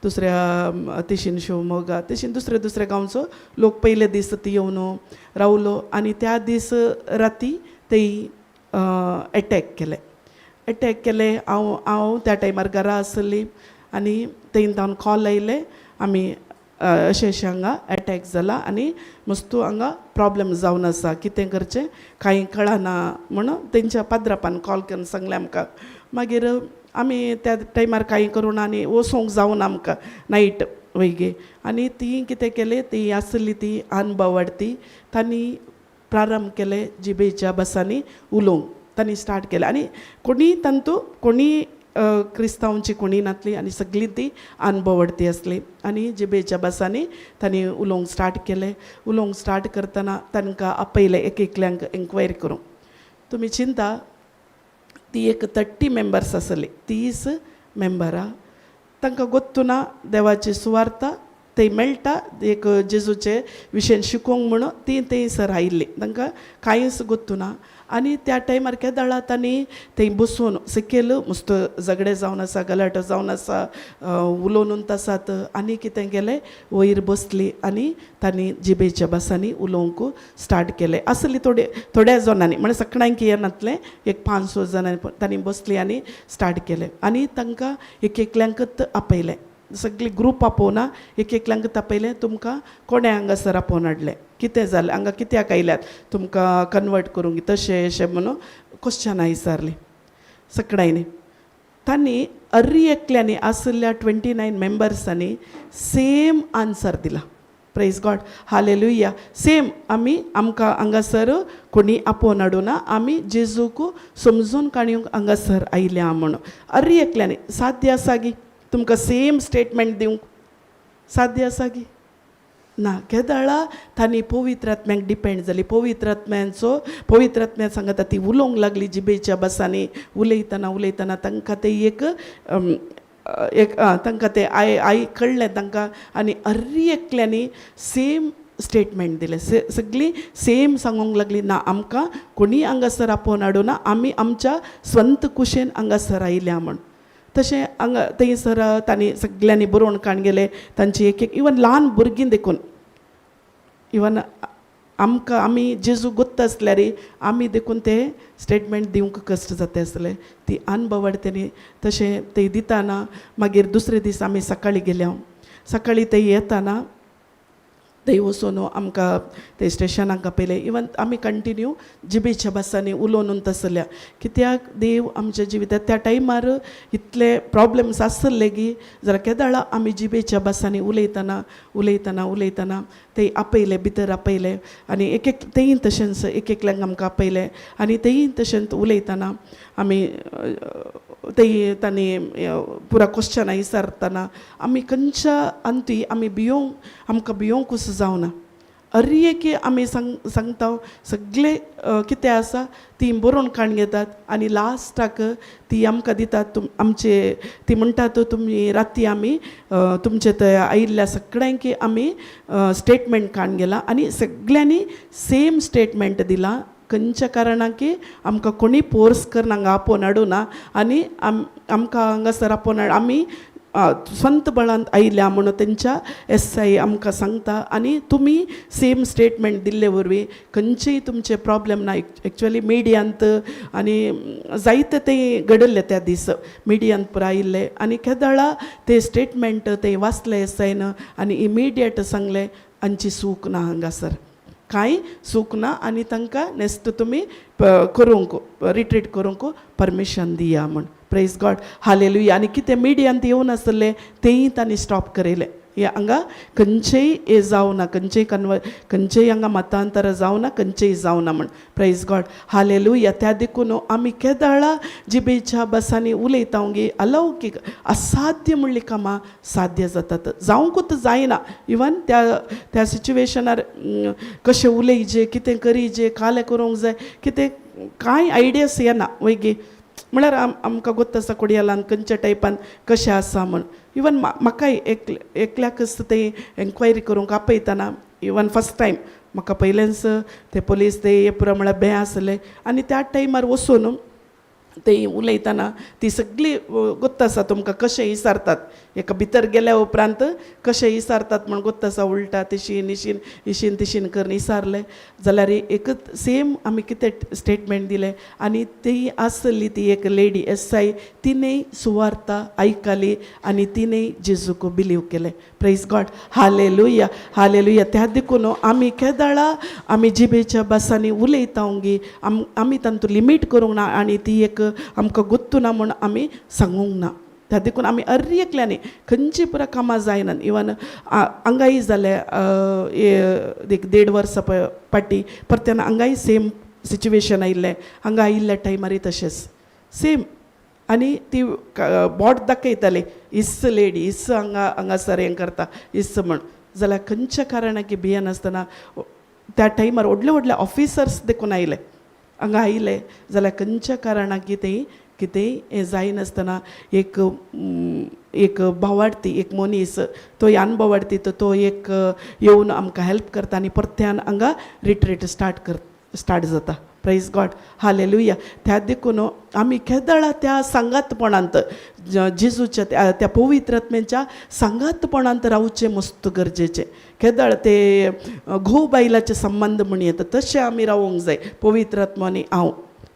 दुसऱ्या तेशीन शिवमोगा तेशीन दुसरे दुसरे गांवचो लोक पयले दीस ती येवन रावलो आनी त्या दीस राती थंय एटॅक केले, एटॅक केले. हांव हांव त्या टायमार घरा आसली आनी थंय तावन कॉल आयले आमी अशें अशें हांगा एटॅक जाला आनी मस्तू हांगा प्रॉब्लम जावन आसा, कितें करचें कांय कळना म्हणून तेंच्या पाद्रापान कॉल करून सांगलें आमकां. मागीर आमी त्या टायमार कांय करूं ना आनी वचोंक जावना आमकां नायट वयगे. आनी ती कितें केलें, ती आसली ती अनभवाडती तांणी प्रारंभ केले जिबेच्या बसांनी उलोवंक तांणी स्टार्ट केलें. आनी कोणी तांतू कोणी क्रिस्तांवची कोणी नासली आनी सगळीं ती अनभवडती आसली आनी जिबेच्या बसांनी तांणी उलोवंक स्टार्ट केलें. उलोवंक स्टार्ट करतना तांकां आपयलें एक एकल्यांक एन्क्वायरी करूंक. तुमी चिंता ती एक 30 मेंबर्स आसली, 30 मेंबरां. तांकां गोत्तू ना देवाची सुवार्ता थंय मेळटा एक जेजूचे विशयन शिकोवंक म्हणून ती थंयसर आयिल्ली, तांकां कांयच गोत्तू ना. आनी त्या टायमार केदळा तांणी थंय बसून सकयल मस्त झगडे जावन आसा, गलाटो जावन आसा, उलोवन आसात आनी कितें केलें, वयर बसली आनी तांणी जिबेच्या भासांनी उलोवंक स्टार्ट केलें. आसली थोडे थोड्या जाणांनी, म्हळ्यार सगळ्यांक येनातलें, एक 5-6 जाणांनी तांणी बसली आनी स्टार्ट केलें. आनी तांकां एक एकल्यांकच आपयलें, सगळी ग्रूप आपोवना, एक एकल्यांक तापयलें, तुमकां कोणें हांगासर आपोवन हाडलें, कितें जालें, हांगा कित्याक आयल्यात, तुमकां कन्वर्ट करूंक तशें अशें म्हणून क्वेश्चनां विचारलीं सगळ्यांनी. तांणी अर्री एकल्यांनी आशिल्ल्या 29 मेंबर्सांनी सेम आन्सर दिला. प्रेज गॉड, हालेलुया. सेम आमी आमकां हांगासर कोणी आपोवन हाडुना, आमी जेजूक समजून काणयूंक हांगासर आयल्या म्हूण. अरे एकल्यानी साध्य आसा गी तुमकां सेम स्टेटमेंट दिवंक? साध्य आसा गी? ना. केदळा तांणी पवित्र आत्म्याक डिपेंड जाली. पवित्र आत्म्यांचो, पवित्र आत्म्या सांगता ती उलोवंक लागली जिबेच्या भासांनी. उलयतना उलयतना तांकां ते एक एक तांकां ते I I कळ्ळें तांकां आनी अर्री एकल्यांनी सेम स्टेटमेंट दिलें. सगळीं सेम सांगूंक लागली, ना, आमकां कोणीय हांगासर आपोवन हाडुना, आमी आमच्या स्वंत कुशेन हांगासर आयल्या म्हूण. तशें हांगा थंयसर तांणी सगल्यांनी बरोवन काण गेले तांची एक एक, इवन ल्हान भुरगीं देखून. इवन आमकां आमी जेजू गोत्त आसल्यार आमी देखून ते स्टेटमेंट दिवंक कश्ट जाता आसले. ती अनभवाड तेणी तशें ते दिताना. मागीर दुसरे दीस आमी सकाळीं गेल्या. सकाळीं ते येताना थंय वचून आमकां ते स्टेशनाक आपयले. इवन आमी कंटिन्यू जिबेच्या भासांनी उलोवन तसल्या, कित्याक देव आमच्या जिवितांत त्या टायमार इतले प्रॉब्लम्स आसले गी जाल्यार केदाळा आमी जिबेच्या भासांनी उलयतना उलयतना उलयतना ते आपयले, भितर आपयले आनी एक एक तेय तशेंच एक एकल्यांक आमकां आपयले आनी तेय तशेंच उलयतना आमी ते तांणी पुरा क्वेश्चनां विचारतना आमी खंयच्या अंती आमी भियोंक, आमकां भियोंकूच जावना. अरे की आमी सांगता सगळे कितें आसा ती बरोवन काडून घेतात आनी लास्टाक ती आमकां दितात. तुम आमचे ती म्हणटात, तुमी राती आमी तुमचे थंय आयिल्ल्या सगळ्यांकी आमी स्टेटमेंट काडून गेला आनी सगळ्यांनी सेम स्टेटमेंट दिला. खंयच्या कारणाक की आमकां कोणी फोर्स करून हांगा आपोवन हाडुना आनी आमकां हांगासर आपोवन हाड, आमी स्वंत बळांत आयल्या म्हणून तेंच्या एस I आमकां सांगता. आनी तुमी सेम स्टेटमेंट दिल्ले वरवीं खंयचेय तुमचे प्रॉब्लम ना. एक्चुअली मिडियांत आनी जायते ते घडल्ले त्या दीस मिडियांत पुरा आयिल्ले आनी केदळा ते स्टेटमेंट ते वाचले एस आयन आनी इमिडिएट सांगले, हांची चूक ना, हांगासर कांय चूक ना आनी तांकां नेक्स्ट तुमी करूंक, रिट्रीट करूंक परमिशन दिया म्हूण. प्रेज गॉड, हालेलुया. आनी कितें मिडियांत येवन आसले तेंय तांणी स्टॉप करयलें. हे हांगा खंयचेय हे जावना, खंयचेय खंयचेय हांगा मतांतर जावना, खंयचेय जावना म्हण. प्रेज गॉड, हालेलुया. त्या देखून आमी केदळा जिबेच्या भासांनी उलयता गे, अलौकीक असाध्य म्हणली कामां साध्य जातात. जावंकूच जायना. इवन त्या त्या सिच्युएशनार कशें उलयचे, कितें करीजे, कालें करूंक जाय, कितें कांय आयडियास येना वयगी. म्हळ्यार आमकां गोत्त आसा कोडियालान खंयच्या टायपान कशें आसा म्हण. इवन म्हाकाय एकल्याकच ते एन्क्वायरी करूंक आपयतना, इवन फर्स्ट टायम म्हाका पयलेंच ते पोलीस ते पुरो म्हळ्यार बें आसले आनी त्या टायमार वचून ते उलयतना ती सगळी गोत्त आसा तुमकां कशें विचारतात, एका भितर गेल्या उपरांत कशें विचारतात म्हण गोत्त आसा. उलटा तिशीन इशीन इशीन तिशीन करून विचारलें जाल्यार एकच सेम आमी कितें स्टेटमेंट दिलें आनी ती आसली ती एक लेडी एस I, तिणें सुवार्ता आयकली आनी तिणें जेजूक बिलीव केलें. प्रेज गॉड, हालेलुया, हालेलुया. त्या देखून आमी केदळा आमी जिबेच्या भासांनी उलयता गी, आमी तांतू लिमीट करूंक ना आनी ती एक आमकां गोत्तू ना म्हूण आमी सांगूंक ना. त्या देखून आमी अर्री एकल्यांनी खंयची पुरा कामां जायना. इवन हांगाय जालें एक देड वर्सां फाटीं परत्यान हांगाय सेम सिच्युएशन आयिल्लें. हांगा आयिल्ल्या टायमारय तशेंच सेम आनी ती बोट दाखयताली, इस लेडी इस हांगा हांगासर हें करता इस म्हण. जाल्यार खंयच्या कारणाक भियेनासतना त्या टायमार व्हडले व्हडले ऑफिसर्स देखून आयले, हांगा आयले जाल्यार खंयच्या कारणाक कितेंय कितेंय हें जायनासतना एक एक भावार्थी, एक मनीस तो यान भावार्थी तो एक येवन आमकां हेल्प करता आनी परत्यान हांगा रिट्रीट स्टार्ट जाता. प्रेज गॉड, हालेलुया. त्या देखून आमी केदळा त्या सांगातपणांत, जेजूच्या त्या त्या पवित्र आत्म्याच्या सांगातपणांत रावचें मस्त गरजेचें. केदळ ते घोव बायलाचे संबंद म्हण येता तशें आमी रावोंक जाय. पवित्र आत्मो आनी हांव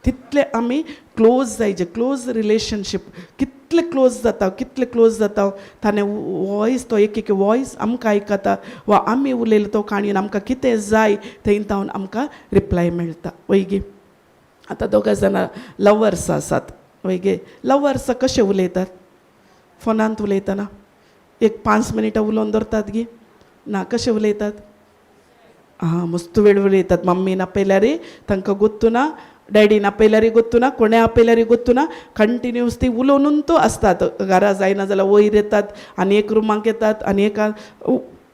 तितले आमी क्लोज जायचे. क्लोज रिलेशनशीप कितले क्लोज जाता, कितले क्लोज जाता, ताणें वॉयस तो एक एक वॉयस आमकां आयकता वा आमी उलयलो तो काणयेन आमकां कितें जाय थंय तावन आमकां रिप्लाय मेळटा वयगी. आतां दोगां जाणां लवर्स आसात वयगे. लवर्स कशें उलयतात फोनांत उलयतना? एक 5 मिनटां उलोवन दवरतात गी. ना. कशें उलयतात? आं, मस्त वेळ उलयतात. मम्मीन आपयल्यार तांकां गोत्तुना, डॅडीन आपयल्यार गोत्तुना, कोणें आपयल्यार गोत्तुना, कंटिन्यूस ती उलोवनून तो आसतात. घरा जायना जाल्यार वयर येतात आनी एक रुमाक येतात आनी एका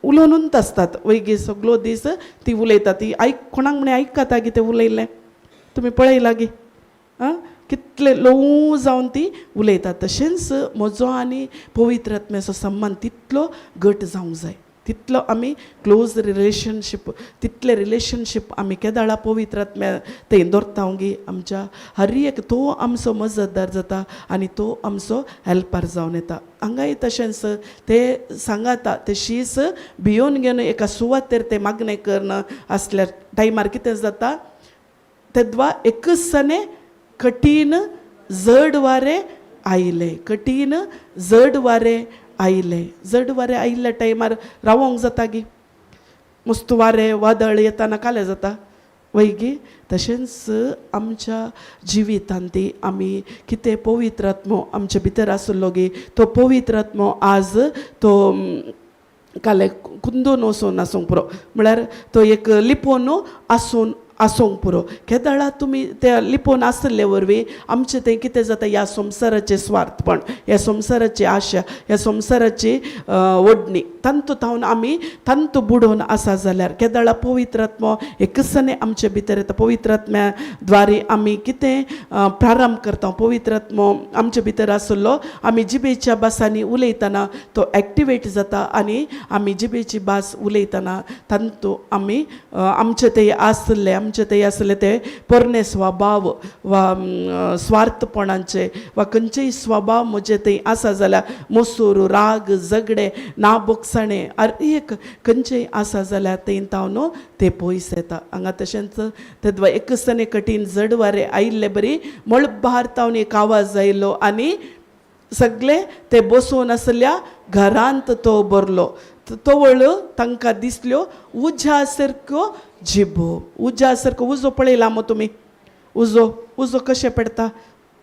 उलोवनूच आसतात. वयगी सगलो दीस ती उलयतात. ती आयक कोणाक म्हण आयकता गी तें उलयल्लें तुमी पळयलां गी? आं, कितले ल्हवू जावन ती उलयतात. तशेंच म्हजो आनी पवित्र आत्म्याचो संबंद तितलो घट जावंक जाय, तितलो आमी क्लोज रिलेशनशीप, तितलें रिलेशनशीप आमी केदाळा पवित्र आत्म्या थंय दवरता गी आमच्या हर एक तो आमचो मजतदार जाता आनी तो आमचो हेल्पर जावन येता. हांगाय तशेंच ते सांगाता ते शीस भियोन घेवन एका सुवातेर ते मागणें करून आसल्यार टायमार कितें जाता, तेद्वा एकच सने कठीण जड वारें आयलें, कठीण जड वारें आयलें. जड वारें आयिल्ल्या टायमार रावोंक जाता गी? मस्त वारें वादळ येताना कालें जाता वयगी. तशेंच आमच्या जिवितांत ती आमी कितें पवित्र आत्मो आमचे भितर आसलो गी, तो पवित्र आत्मो आज तो काले कुंदून वचून आसूंक पुरो, म्हळ्यार तो एक लिपोवन आसून आसूंक पुरो. केदळा तुमी ते लिपोवन आसले वरवीं आमचें तें कितें जाता, ह्या संवसाराचें स्वार्थपण, ह्या संवसाराची आशा, ह्या संवसाराची ओडणी तांतू थावन आमी तांतू बुडोवन आसा जाल्यार केदळा पवित्र आत्मो एकसने आमचे भितर येता. पवित्र आत्म्या द्वारे आमी कितें प्रारंभ करता, पवित्र आत्मो आमचे भितर आसलो आमी जिबेच्या भासांनी उलयतना तो एक्टिवेट जाता आनी आमी जिबेची भास उलयतना तांतू आमी आमचे ते आसले, आमचे ते आसले ते पोरणे स्वभाव वा स्वार्थपणाचे वा खंयचेय स्वभाव म्हजे थंय आसा जाल्यार मोसूर, राग, झगडे, ना बोगसणे, एक खंयचेय आसा जाल्यार थंय तावन ते पयस येता. हांगा तशेंच तेदवा एकसने कठीण जड वारें आयिल्ले बरी मळबार तावन एक आवाज आयलो आनी सगळे ते बसोवन आसल्या घरांत तो भरलो. तवळ तांकां दिसल्यो उज्या सारक्यो जिबो, उज्या सारको उजो पळयला मो तुमी? उजो, उजो कशें पेडटा?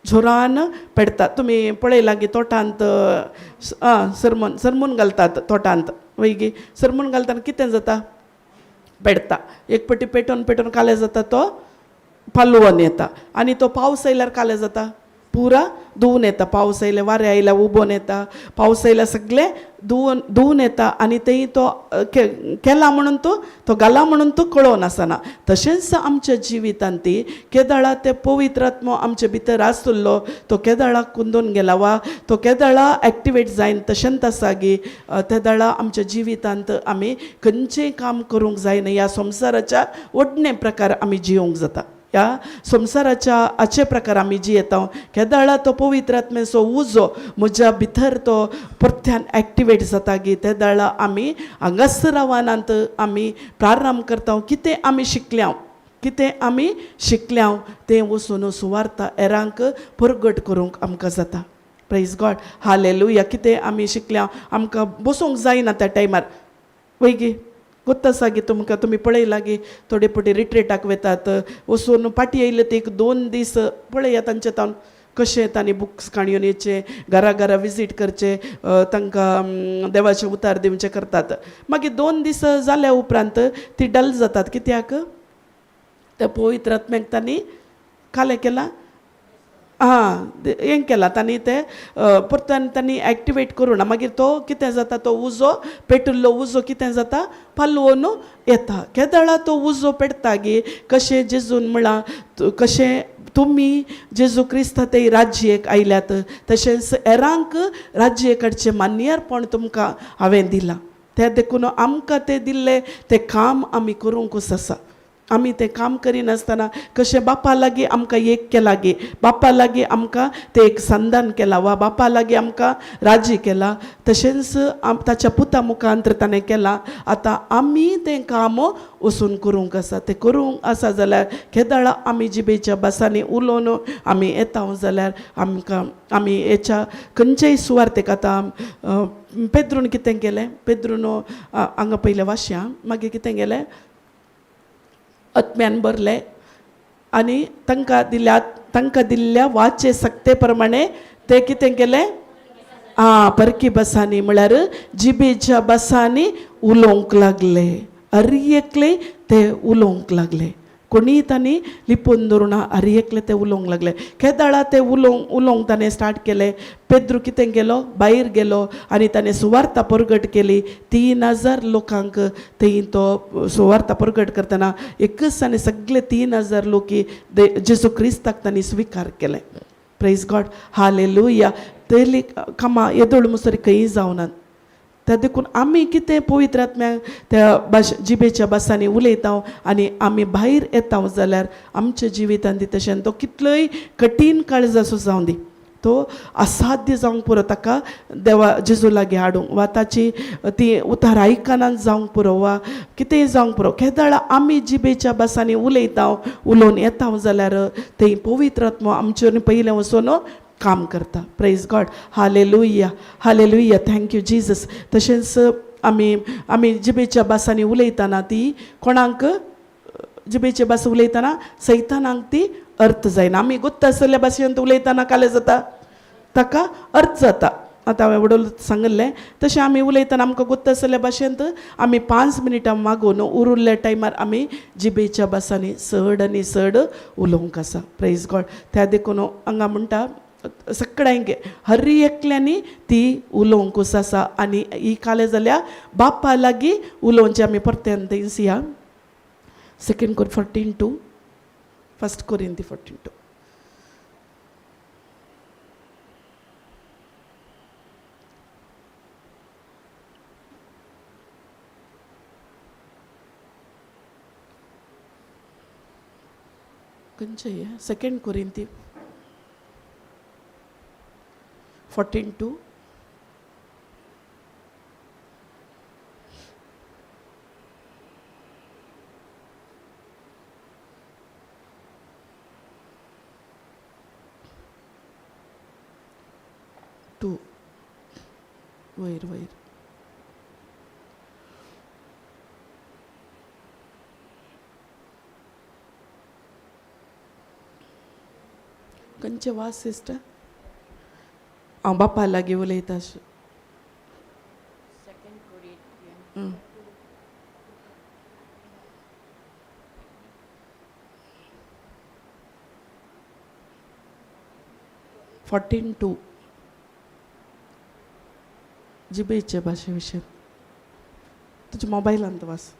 जोरान पेडटा. तुमी पळयलां गी तोटांत सरमून, सरमून घालतात तोटांत वयगी. सरमून घालतना कितें जाता? पेडटा. एक पटी पेटोवन पेटोवन काले जाता, तो पालवोन येता आनी तो पावस आयल्यार काले जाता, पुरा धुवून येता. पावस आयल्यार, वारें आयल्यार उबोन येता, पावस आयल्यार सगळें धुवन धुवून येता आनी तें तो केला म्हणून तो तो घाला म्हणून तो कळोवन आसना. तशेंच आमच्या जिवितांत ती केदळा ते पवित्र आत्मो आमचे भितर आसलो तो केदळा कुंदून गेला वा तो केदळा एक्टिवेट जायन तशेंच आसा गी, तेदळा आमच्या जिवितांत आमी खंयचेंय काम करूंक जायना. ह्या संवसाराच्या ओडणे प्रकार आमी जियोंक जाता, ह्या संवसाराच्या हाचे प्रकार आमी जियेता. केदळा तो पवित्र आत्म्याचो उजो म्हज्या भितर तो परत्यान एक्टिवेट जाता गी, तेदळा आमी हांगासर रावनात, आमी प्रारंभ करता. कितें आमी शिकल्या, कितें आमी शिकल्या तें वचून सुवार्ता हेरांक परगट करूंक आमकां जाता. Praise God, hallelujah. कितें आमी शिकल्या, आमकां बसूंक जायना त्या टायमार वयगी. गोत्त आसा गी तुमकां? तुमी पळयलां गी थोडे फावटी रिट्रीटाक वेतात, वचून पाटी येयले ते एक दोन दीस पळया तांचे तावन कशें तांणी बुक्स काणयोन येचे, घरा घरा विजीट करचे, तांकां देवाचें उतार दिवचें करतात. मागीर 2 दीस जाल्या उपरांत ती डल जातात. कित्याक? त्या पवित्र आत्म्याक तांणी कालें केलां, आं हें केलां तांणी, तें परत्यान तांणी एक्टिवेट करूं ना. मागीर तो कितें जाता, तो उजो पेटिल्लो उजो कितें जाता, पालवोन येता. केदळा तो उजो पेटता गी, कशें जेजून म्हळां, कशें तुमी जेजू क्रिस्ता ते राज्येक आयल्यात तशेंच हेरांक राज्ये कडचें मान्यरपण तुमकां हांवें दिलां, तें देखून आमकां तें दिल्लें तें काम आमी करूंकूच आसा. आमी तें काम करिनासतना कशें बापा लागीं आमकां एक केलां गी, बापा लागीं आमकां तें एक संदान केलां वा बापा लागीं आमकां राजी केलां, तशेंच ताच्या पुता मुखांतर ताणें केलां. आतां आमी तें काम वचून करूंक आसा. तें करूंक आसा जाल्यार केदळा आमी जिबेच्या भासांनी उलोवन आमी येता जाल्यार आमकां आमी हेच्या खंयचेय सुवार्तेक आतां पेद्रून कितें केलें, पेद्रून हांगा पयलें वाश्यां, मागीर कितें केलें, आत्म्यान भरले आनी तांकां दिल्या, तांकां दिल्ल्या वाचे सक्ते प्रमाणे ते कितें केलें. आ परकी भासांनी म्हळ्यार जिबेच्या भासांनी उलोवंक लागले. हर एकले ते उलोवंक लागले, कोणीय तांणी लिपोवन दवरुना, हर एकले ते उलोवंक लागले. केदाळा ते उलोवंक उलोवंक ताणें स्टार्ट केलें. पेद्रू कितें गेलो, भायर गेलो आनी ताणें सुवार्ता परगट केली 3000 लोकांक. थंय तो सुवार्ता परगट करतना एकच आनी सगळे 3000 लोकी जेजू क्रिस्ताक तांणी स्विकार केलें. प्रेज गॉड, हालेलुया. तयली कामां येदोळ मुसरी खंयी जावनात. त्या देखून आमी कितें पवित्र आत्म्याक त्या भाश जिबेच्या भासांनी उलयता आनी आमी भायर येता जाल्यार आमच्या जिवितांत ती तशें तो कितलोय कठीण काळजाचो जावं दी, तो असाध्य जावंक पुरो ताका देवा जेजू लागीं हाडूंक, वा ताची ती उतार आयकनात जावंक पुरो, वा कितेंय जावंक पुरो. केदळा आमी जिबेच्या भासांनी उलयता, उलोवन येता जाल्यार थंय पवित्र आत्मो आमचे पयलें वचून काम करता. Praise God, hallelujah, hallelujah, thank you Jesus. तशेंच आमी आमी जिबेच्या भासांनी उलयतना ती कोणाक जिबेचे भास उलयतना सैतानाक ती अर्थ जायना. आमी गुत्त आसलेल्या भाशेन उलयतना काले जाता, ताका अर्थ जाता. आतां हांवें वडोल सांगिल्लें तशें आमी उलयतना आमकां गुत्त आसलेल्या भाशेंत आमी 5 मिनटां मागून उरिल्ल्या टायमार आमी जिबेच्या भासांनी चड आनी चड उलोवंक आसा. प्रेज गॉड. त्या देखून हांगा म्हणटा सगळ्यांक हर एकल्यांनी ती उलोवंकूच आसा. आनी ही काले जाल्यार बापा लागीं उलोवचें. आमी परत्यान थंयस 2 Cor 14:2, 1 Corinth 14:2. खंयचें? 2 कोरिंती 14:2. 2 वयर वयर. खंयचे वास सिस्टर? हांव बापा लागीं उलयता. 14:2 जिबेचे भाशे विशय तुज्या मोबायलांत वास.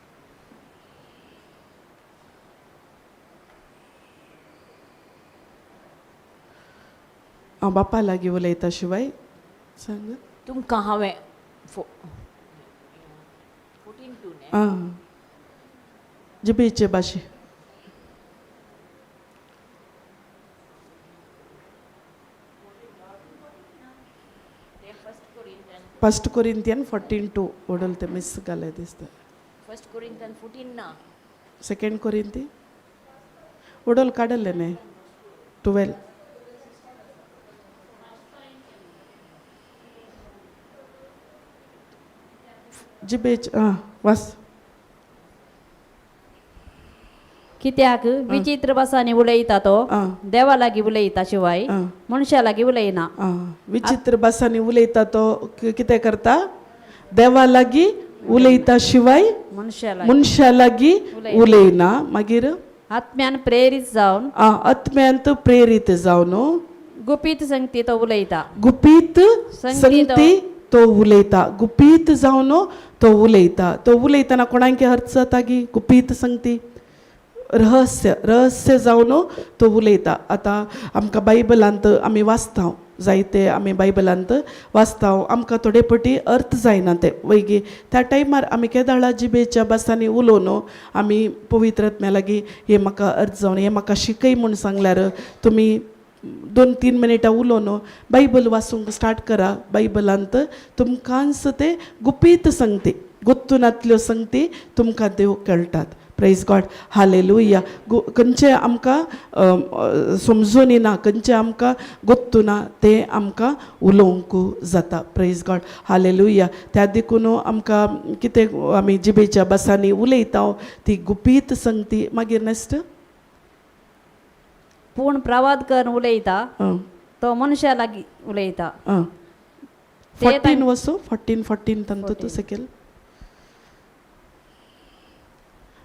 हांव बापा लागीं उलयता शिवाय सांग. तुमकां हांवें 14:2 न्ही? आं, जिबेचे भाशे. 1 कोरिंथियन 14:2 ओडल ते मिस घाले दिसता. 1 कोरिंथियन 14 ना. 2 कोरिंती ओडल काडले न्ही 12. जिबेच आं वास. कित्याक विचित्र भासांनी उलयता तो देवा लागीं उलयता शिवाय मनशा लागीं उलयना. आं, विचित्र भासांनी उलयता तो कितें करता? देवा लागीं उलयता शिवाय मनशा लागीं मनशा लागीं उलयना. मागीर आत्म्यान प्रेरीत जावन आं, आत्म्यांत प्रेरीत जावन गुपीत संगती तो उलयता. गुपीत संगती संगती तो उलयता. गुपीत जावन तो उलयता. तो उलयतना कोणाक अर्थ जाता गी? गुपीत संगती, रहस्य, रहस्य जावन तो उलयता. आतां आमकां बायबलांत आमी वाचता जायते, आमी बायबलांत वाचता, आमकां थोडे पटी अर्थ जायना ते वैगी. त्या टायमार आमी केदाळा जिबेच्या भासांनी उलोवन आमी पवित्र आत्म्या लागीं हें म्हाका अर्थ जावन हें म्हाका शिकय म्हूण सांगल्यार तुमी 2-3 मिनटां उलोवन बायबल वाचूंक स्टार्ट करा. बायबलांत तुमकांच ते गुपीत संगती, गुत्तुनांतल्यो संगती तुमकां त्यो कळटात. प्रेज गॉड, हालेलुया. खंयचें आमकां समजून येना, खंयचें आमकां गोत्तू ना, तें आमकां उलोवंक जाता. Praise God, hallelujah. त्या देखून आमकां कितें आमी जिबेच्या भासांनी उलयता ती गुपीत संगती. मागीर नेक्स्ट. पूण प्रवाद करून उलयता तो मनशा लागीं उलयता. 14 वसो, 14 14 तांतू तूं सकयल.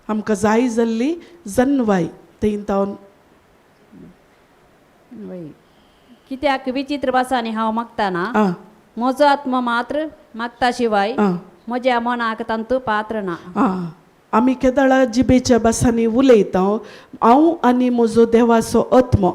आमकां जाय जाल्ली जनवाय थंय तावन. कित्याक विचित्र भासांनी हांव मागताना आं म्हजो आत्मो मात्र मागता शिवाय आं म्हज्या मनाक तांतू पात्र ना. आं, आमी केदळा जिबेच्या भासांनी उलयता. हांव आनी म्हजो देवाचो आत्मो,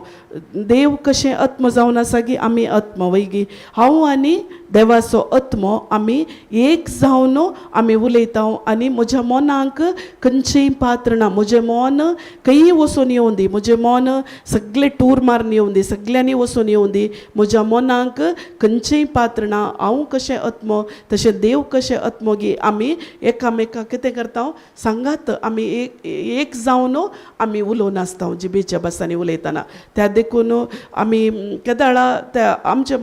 देव कशें आत्मो जावन आसा गी आमी आत्मो वयगी, हांव आनी देवाचो आत्मो आमी एक जावन आमी उलयता. आनी म्हज्या मनाक खंयचेंय पात्र ना. म्हजें मन खंयी वचून येवं दी, म्हजें मन सगळें टूर मारून येवं दी, सगल्यांनी वचून येवं दी, म्हज्या मनाक खंयचेंय पात्र ना. हांव कशें आत्मो तशें देव कशें आत्मो गी आमी एकामेकाक कितें करता सांगात, आमी एक एक जावन आमी उलोवन आसता जिबेच्या भासांनी उलयतना. त्या देखून आमी केदाळा त्या आमचें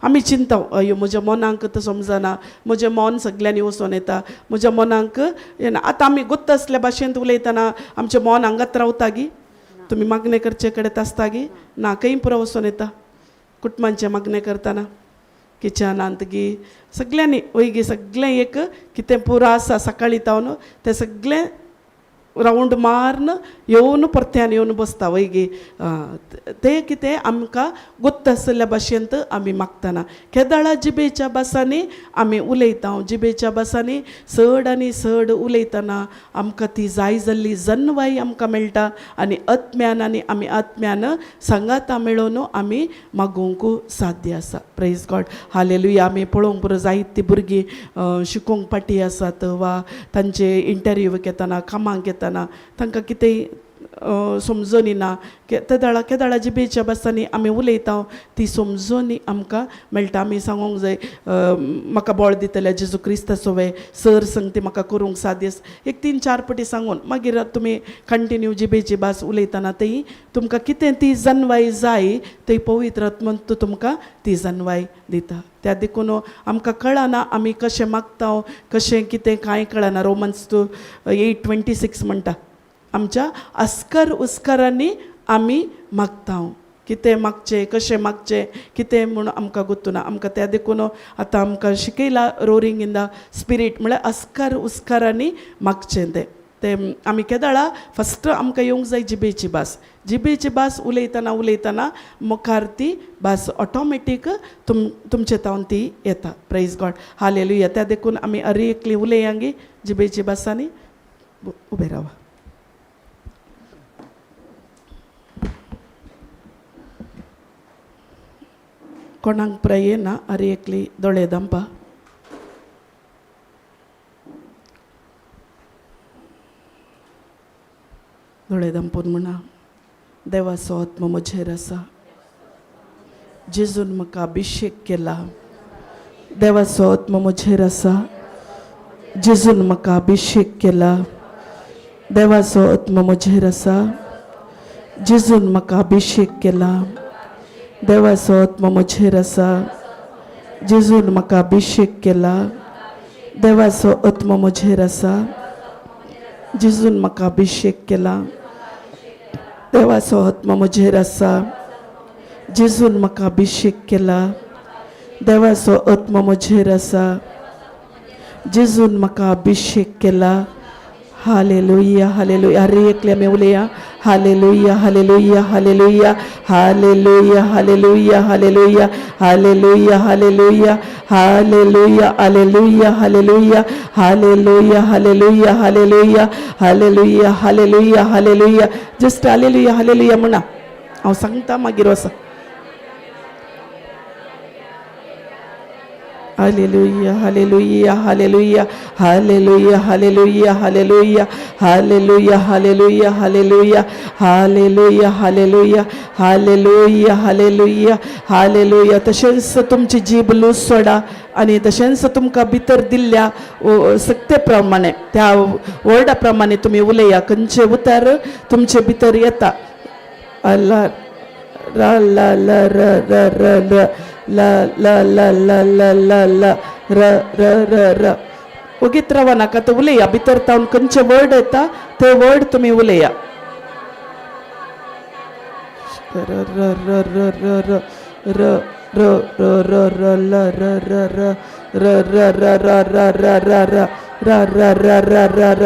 आमी चिंता, अयो म्हज्या मनाक तो समजना, म्हजें मन सगल्यांनी वचोन येता, म्हज्या मनाक येना. आतां आमी गुत्त आसल्या भाशेंत उलयतना आमचें मन हांगात रावता गी? तुमी मागणें करचे कडेन आसता गी ना? खंय पुरो वचोन येता कुटुंबांचें मागणें करतना, किचनांत गी सगल्यांनी वयगी, सगळें एक कितें पुरो आसा सकाळीं तावन तें सगळें रावंड मारून येवन परत्यान येवन बसता वयगी. तें कितें आमकां गुत्त आशिल्ल्या भाशेंत आमी मागतना केदळा जिबेच्या भासांनी आमी उलयता. जिबेच्या भासांनी चड आनी चड उलयतना आमकां ती जाय जाल्ली जनवाय आमकां मेळटा आनी आत्म्यान आनी आमी आत्म्यान सांगाता मेळोवन आमी मागूंक साध्य आसा. Praise God, hallelujah. आमी पळोवंक पुरो जायतीं भुरगीं शिकोवंक पाटी आसात वा तांचे इंटरव्यूक येतना, कामाक येतना तांकां कितेंय समजोनी ना, तेदाळा केदाळा जिबेच्या भासांनी आमी उलयता ती समजोनी आमकां मेळटा. आमी सांगूंक जाय, म्हाका बळ दितले जेजू क्रिस्ताचो वे सर संगती म्हाका करूंक साध्य. एक 3-4 पटी सांगून मागीर तुमी कंटिन्यू जिबेची भास उलयतना ती तुमकां कितें ती जनवाय जाय ती पवित्र आत्मन तुमकां ती जनवाय दिता. त्या देखून आमकां कळना आमी कशें मागता, कशें कितें कांय कळना. रोमन्स 8:26 म्हणटा आमच्या अस्कर उस्करांनी आमी मागता, कितें मागचें, कशें मागचें, कितें म्हूण आमकां गोत्तुना आमकां. त्या देखून आतां आमकां शिकयला रोरींग इन the spirit म्हळ्यार अस्कर उस्करांनी मागचें. तें तें आमी केदाळा फस्ट आमकां येवंक जाय जिबेची भास. जिबेची भास उलयतना उलयतना मुखार ती भास ऑटोमॅटीक तुमचे तावन ती येता. Praise God, hallelujah. त्या देखून आमी अरे एकली उलयांगी जिबेची भासांनी. उबे रावा. कोणाक प्राय येना, अरे एकली दोळे दामपा. दोळे दामपून म्हणा, देवाचो आत्मो म्हजेर आसा, जेजून म्हाका अभिशेक केला. देवाचो आत्मो म्हजेर आसा, जेजून म्हाका अभिशेक केला. देवाचो आत्मो म्हजेर आसा, जेजून म्हाका अभिशेक केला. देवाचो आत्मो म्हजेर आसा, जेजून म्हाका अभिशेक केला. देवाचो आत्मो म्हजेर आसा, जेजून म्हाका अभिशेक केला. देवाचो आत्मो म्हजेर आसा, जेजून म्हाका अभिशेक केला. देवाचो आत्मो म्हजेर आसा, जेजून म्हाका अभिशेक केला. Hallelujah, hallelujah. अरे एकले आमी उलया. Hallelujah, hallelujah, hallelujah, hallelujah, hallelujah, hallelujah, hallelujah, hallelujah, hallelujah, hallelujah, hallelujah, hallelujah, hallelujah, hallelujah, hallelujah, hallelujah, hallelujah. Just hallelujah hallelujah म्हणा, हांव सांगता मागीर वसा. Hallelujah, hallelujah, hallelujah, hallelujah, hallelujah, hallelujah, hallelujah, hallelujah, hallelujah, hallelujah, hallelujah, hallelujah, hallelujah, hallelujah. तशेंच तुमची जीब loose सोडा आनी तशेंच तुमकां भितर दिल्ल्या सक्ते प्रमाणे त्या वर्डा प्रमाणे तुमी उलया. खंयचें उतर तुमचे भितर येता, अल्ला र ल ल र र र र ल ल ल ल ल ल ल र र र र ओगीत रावा नाका, तो उलया. भितर तावन खंयचे वर्ड येता ते वर्ड तुमी उलया. र र र र र र र र र र र ल र र र र र र र र र र र र र र र र र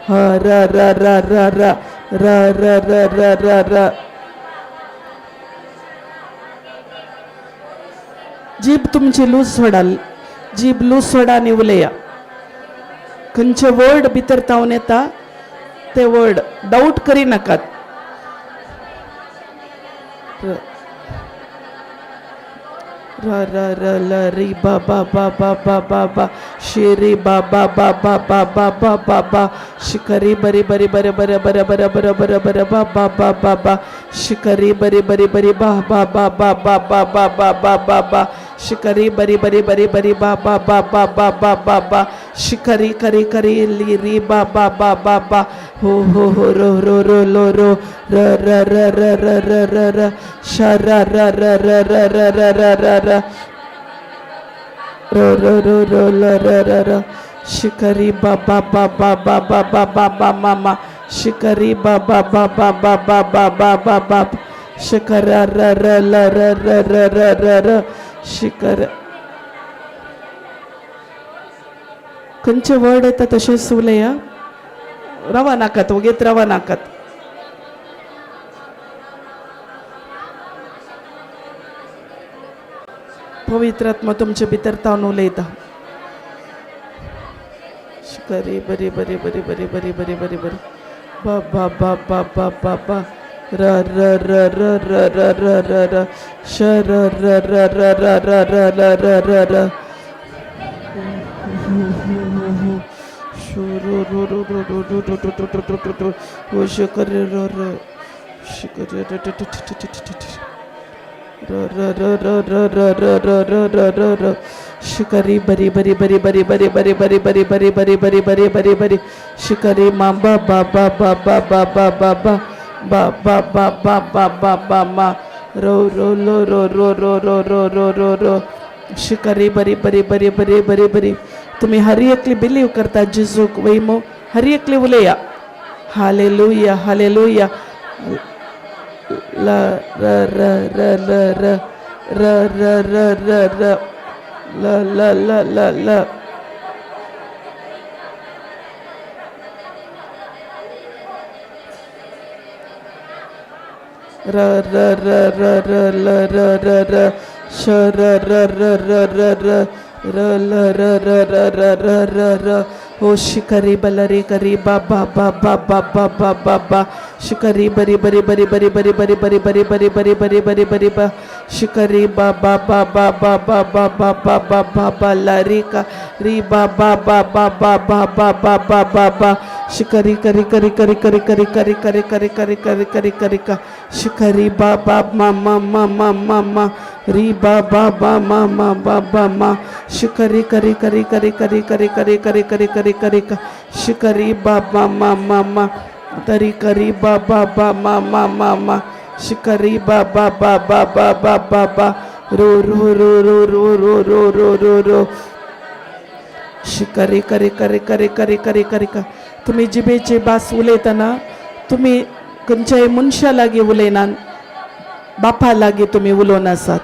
ह र र र र र र र र र र र. जीभ तुमची लूज सोडा, जीभ लूज सोडा आनी उलया. खंयचे वर्ड भितर तावन येता ते वर्ड डाऊट करी नाकात. र र र र ल री बा बा बा बा बा बा बा शि री बा बा बा बा बा बा बा बा बा शिकरी बरी बरी बरे बरे बरे बरे बरे बरे बरे बा बा बा बा बा शिकरी बरी बरी बरी बा बा बा बा बा बा बा बा बा बा बा शिकरी बरी बरी बरी बरी बा बा बा बा बा बा बा बा शिकरी करी करी ली री बा बा बा बा बा हो हो हो रो रो रो लो रो र र र र र र र र श र र र र र र र र र र रो रो रो रो ल र र र शिकरी बा बा बा बा बा बा बा बा बा मा मा शिकरी बा बा बा बा बा बा बा बा बा बा शिकर र र ल र र र र र र शिकर. खंयचे वर्ड येता तशेंच उलया, रवा नाकात, वगेत रवा नाकात. पवित्र आत्मा तुमचे भितर तावन उलयता. शिकरी बरी बरी बरी बरी बरी बरी बरी बरी बा बा बा बा बा बा बा र र र र र र र र र श र र र र र र र र र र र शु रो रो रो रो रो रो रो रो रो रो रो रो हो शकर र र शिकर र र र ठ ठ ठ ठ ठ र र र र र र र र र र र र शिकरी बरी बरी बरी बरी बरी बरी बरी बरी बरी बरी बरी बरी बरी बरी शिकरी मा बा बा बा बा बा बा बा बा बा बा बा बा बा बा बा बा मा रो रो लो रो रो रो रो रो रो रो रो शिकरी बरी बरी बरी बरी बरी बरी. तुमी हर एकली बिलीव करता जेजूक वैमो, हर एकली उलया हालेलुया हालेलुया. ल र र र ल र र र र र र ल ल ल ल ल र र र र र ल र र र श र र र र र र र ल र र र र र र र हो शिकरी बलरी करी बा बा बा बा बा बा बा बा बा शिकरी बरी बरी बरी बरी बरी बरी बरी बरी बरी बरी बरी बरी बरी बा शिकरी बा बा बा बा बा बा बा बा बा बा बा बा ला री का री बा बा बा बा बा बा बा बा बा बा बा शिकरी करी करी करी करी करी करी करी करी करी करी करी करी का शिकरी बा बा मा मा मा मा मा मा री बा बा बा मा मा बा बा मा शिकरी करी करी करी करी करी करी करी करी करी करी का शिकरी बा बा मा मा मा तरी करी बा बा बा मा मा मा मा शिकरी बा बा बा बा बा बा बा बा रो रो रो रो रो रो रो रो रो रो शिकरी करी करी करी करी करी करी का. तुमी जिबेची भास उलयतना तुमी खंयच्याय मनशा लागीं उलयनात, बापा लागीं तुमी उलोवन आसात.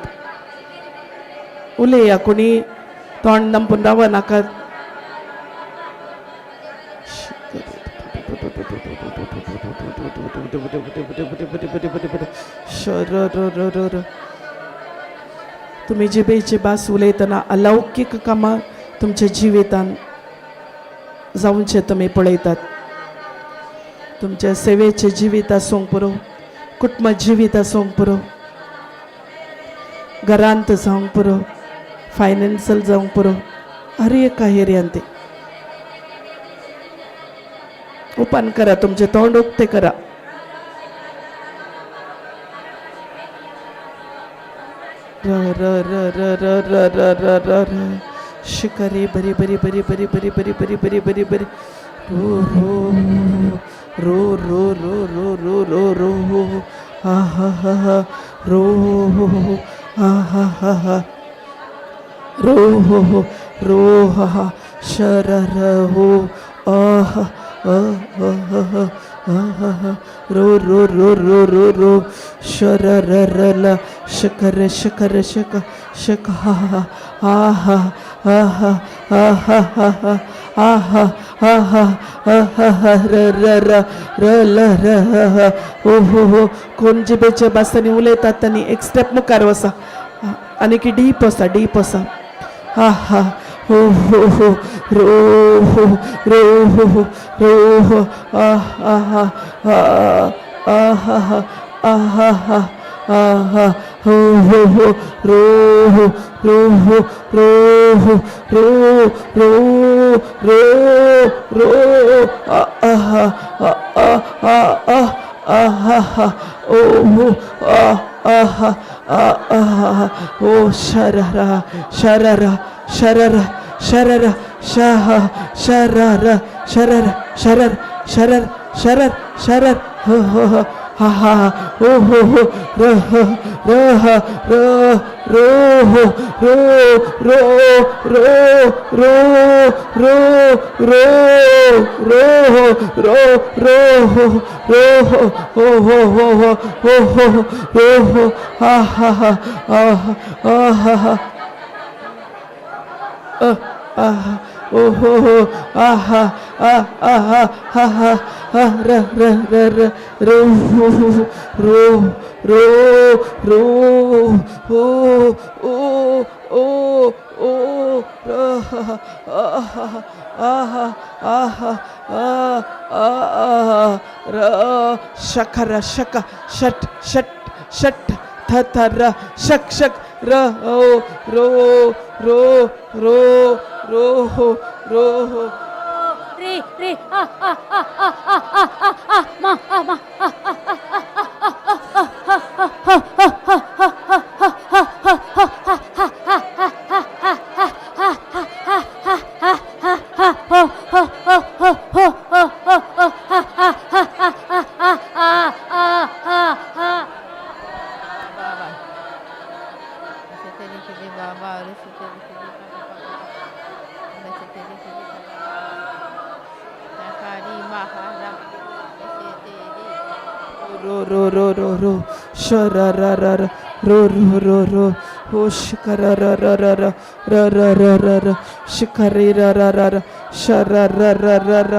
उलया, कोणी तोंड दंपून राव नाकात. तुमी जिबेची भास उलयतना अलौकीक कामां तुमच्या जिवितान जावचे तुमी पळयतात. तुमच्या सेवेचें जिवीत आसूंक पुरो, कुटुंब जिवीत आसूंक पुरो, घरांत जावंक पुरो, फायनान्शियल जावंक पुरो, हर एका एरियान ते ओपन करा, तुमचें तोंड उक्तें करा. र र र र र र र र र र शिकरी बरी बरी बरी बरी बरी बरी बरी बरी बरी बरी रो रो रो रो रो रो रो रो रो हा हा हा हा रो हा हा हा हा रो हो हो रो हा हा श र र हो अ ह अ ह ह ह ह ह रो रो रो रो रो रो श र र र ल शकर शकर शक शक हा हा हा हा हा हा हा हा हा हा हा हा हा हा हा हा हा र र र र ल र ह ह हो हो हो. कोण जिबेच्या भासांनी उलयतात तांणी एक स्टेप मुखार वसा आनी की डीप वसा डीप वसा. हा हा हो हो हो रो हो रो हो हो रो हो आ हा हा हा आ हा हा आ हा हा आ हा हो हो हो रो हो रो हो रो हो रो रो रो रो आ आ हा आ आ आ आ आ हा हा ओ हो आ आ हा आ आ हा ओ शररा शररा शररा शररा शह शरर शरर शरर शरर शरर शरर ह ह ह हा हा हो हो हो र ह र ह र रो हो रो रो रो रो रो रो रो हो रो रो हो रो हो हो हो हो हो हो हो रो हो हा हा हा हा हा हा हा अ आहा ओ हो हो आहा आ आहा हा हा हा र र र र रो हो हो रो रो रो हो ओ ओ ओ र हा आहा आहा आहा आ आ र शखर शक षट षट षट थ थ र शक शक र ओ रो रो रो रो हो रो हो रे रे आ आ आ आ आ आ आ आ मा आ मा आ आ आ हो हो हो हो हो हो हो हो हा हा हा हा हा हा आ आ हा हा. Baba. Seteri kidi baba, seteri kidi baba baba. Seteri kidi baba. Nakari mahara. Seteri. रो रो रो रो रो श र र र र रो रो रो रो हो शिखर र र र र र र र र र शिखरे र र र र श र र र र र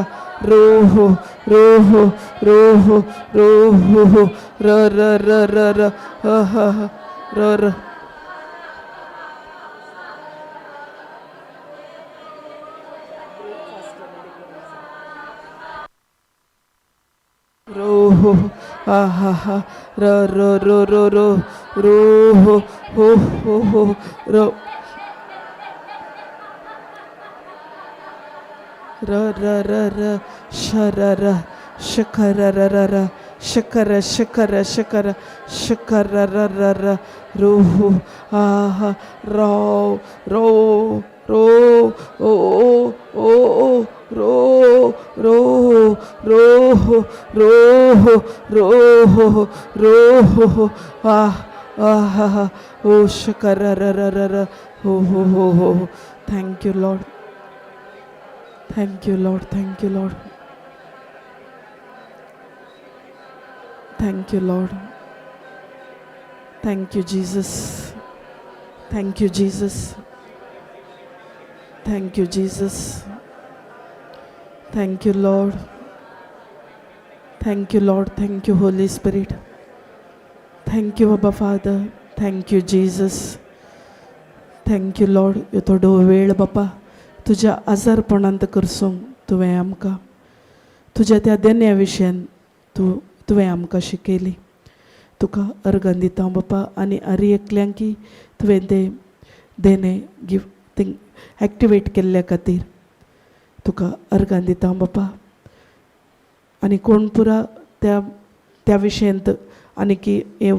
रो हो रो हो रो हो रो हो हो र र र र र ह ह ह र र रो हो आ हा हा र र रो रो रो रो हो हो हो हो र र र र र श र र शखर र र र शखर शखर शखर शखर र र र रो हो आ हा रो रो रो ओ ओ ओ रो रो रो हो रो हो रो हो रो हो आ आ हा हा ओ शखर र र र र हो हो हो हो. Thank you Lord, thank you Lord, thank you Lord, thank you Lord, thank you Jesus, thank you Jesus, thank you Jesus, thank you Lord, thank you Lord, thank you Holy Spirit, thank you Abba Father, thank you Jesus, thank you Lord. ह्यो थोडो वेळ बापा तुज्या आजारपणांत करसूंक तुवें आमकां तुज्या त्या देण्या विशयान तूं तुवें आमकां शिकयली. तुका अर्गां दिता हांव बापा आनी आरी एकल्यांकी तुवें तें देणें गिफ्ट थिंग एक्टिवेट केल्ल्या खातीर तुका अर्गां दिता हांव बापा. आनी कोण पुरा त्या त्या विशयांत आनी की हें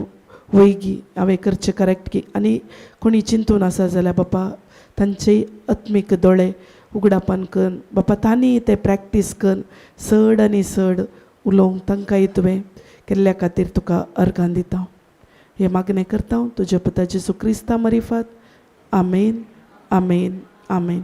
वयगी हांवें करचें करेक्ट की आनी कोणी चिंतून आसा जाल्यार बापा तांचे आत्मीक दोळे उगडापान करून बापा तांणी तें प्रॅक्टीस करून चड आनी चड उलोवंक तांकांय तुवें केल्ल्या खातीर तुका अर्गां दिता. हें मागणें करता हांव तुज्या पुता जेजू क्रिस्ता मरिफात. आमेन आमेन आमेन.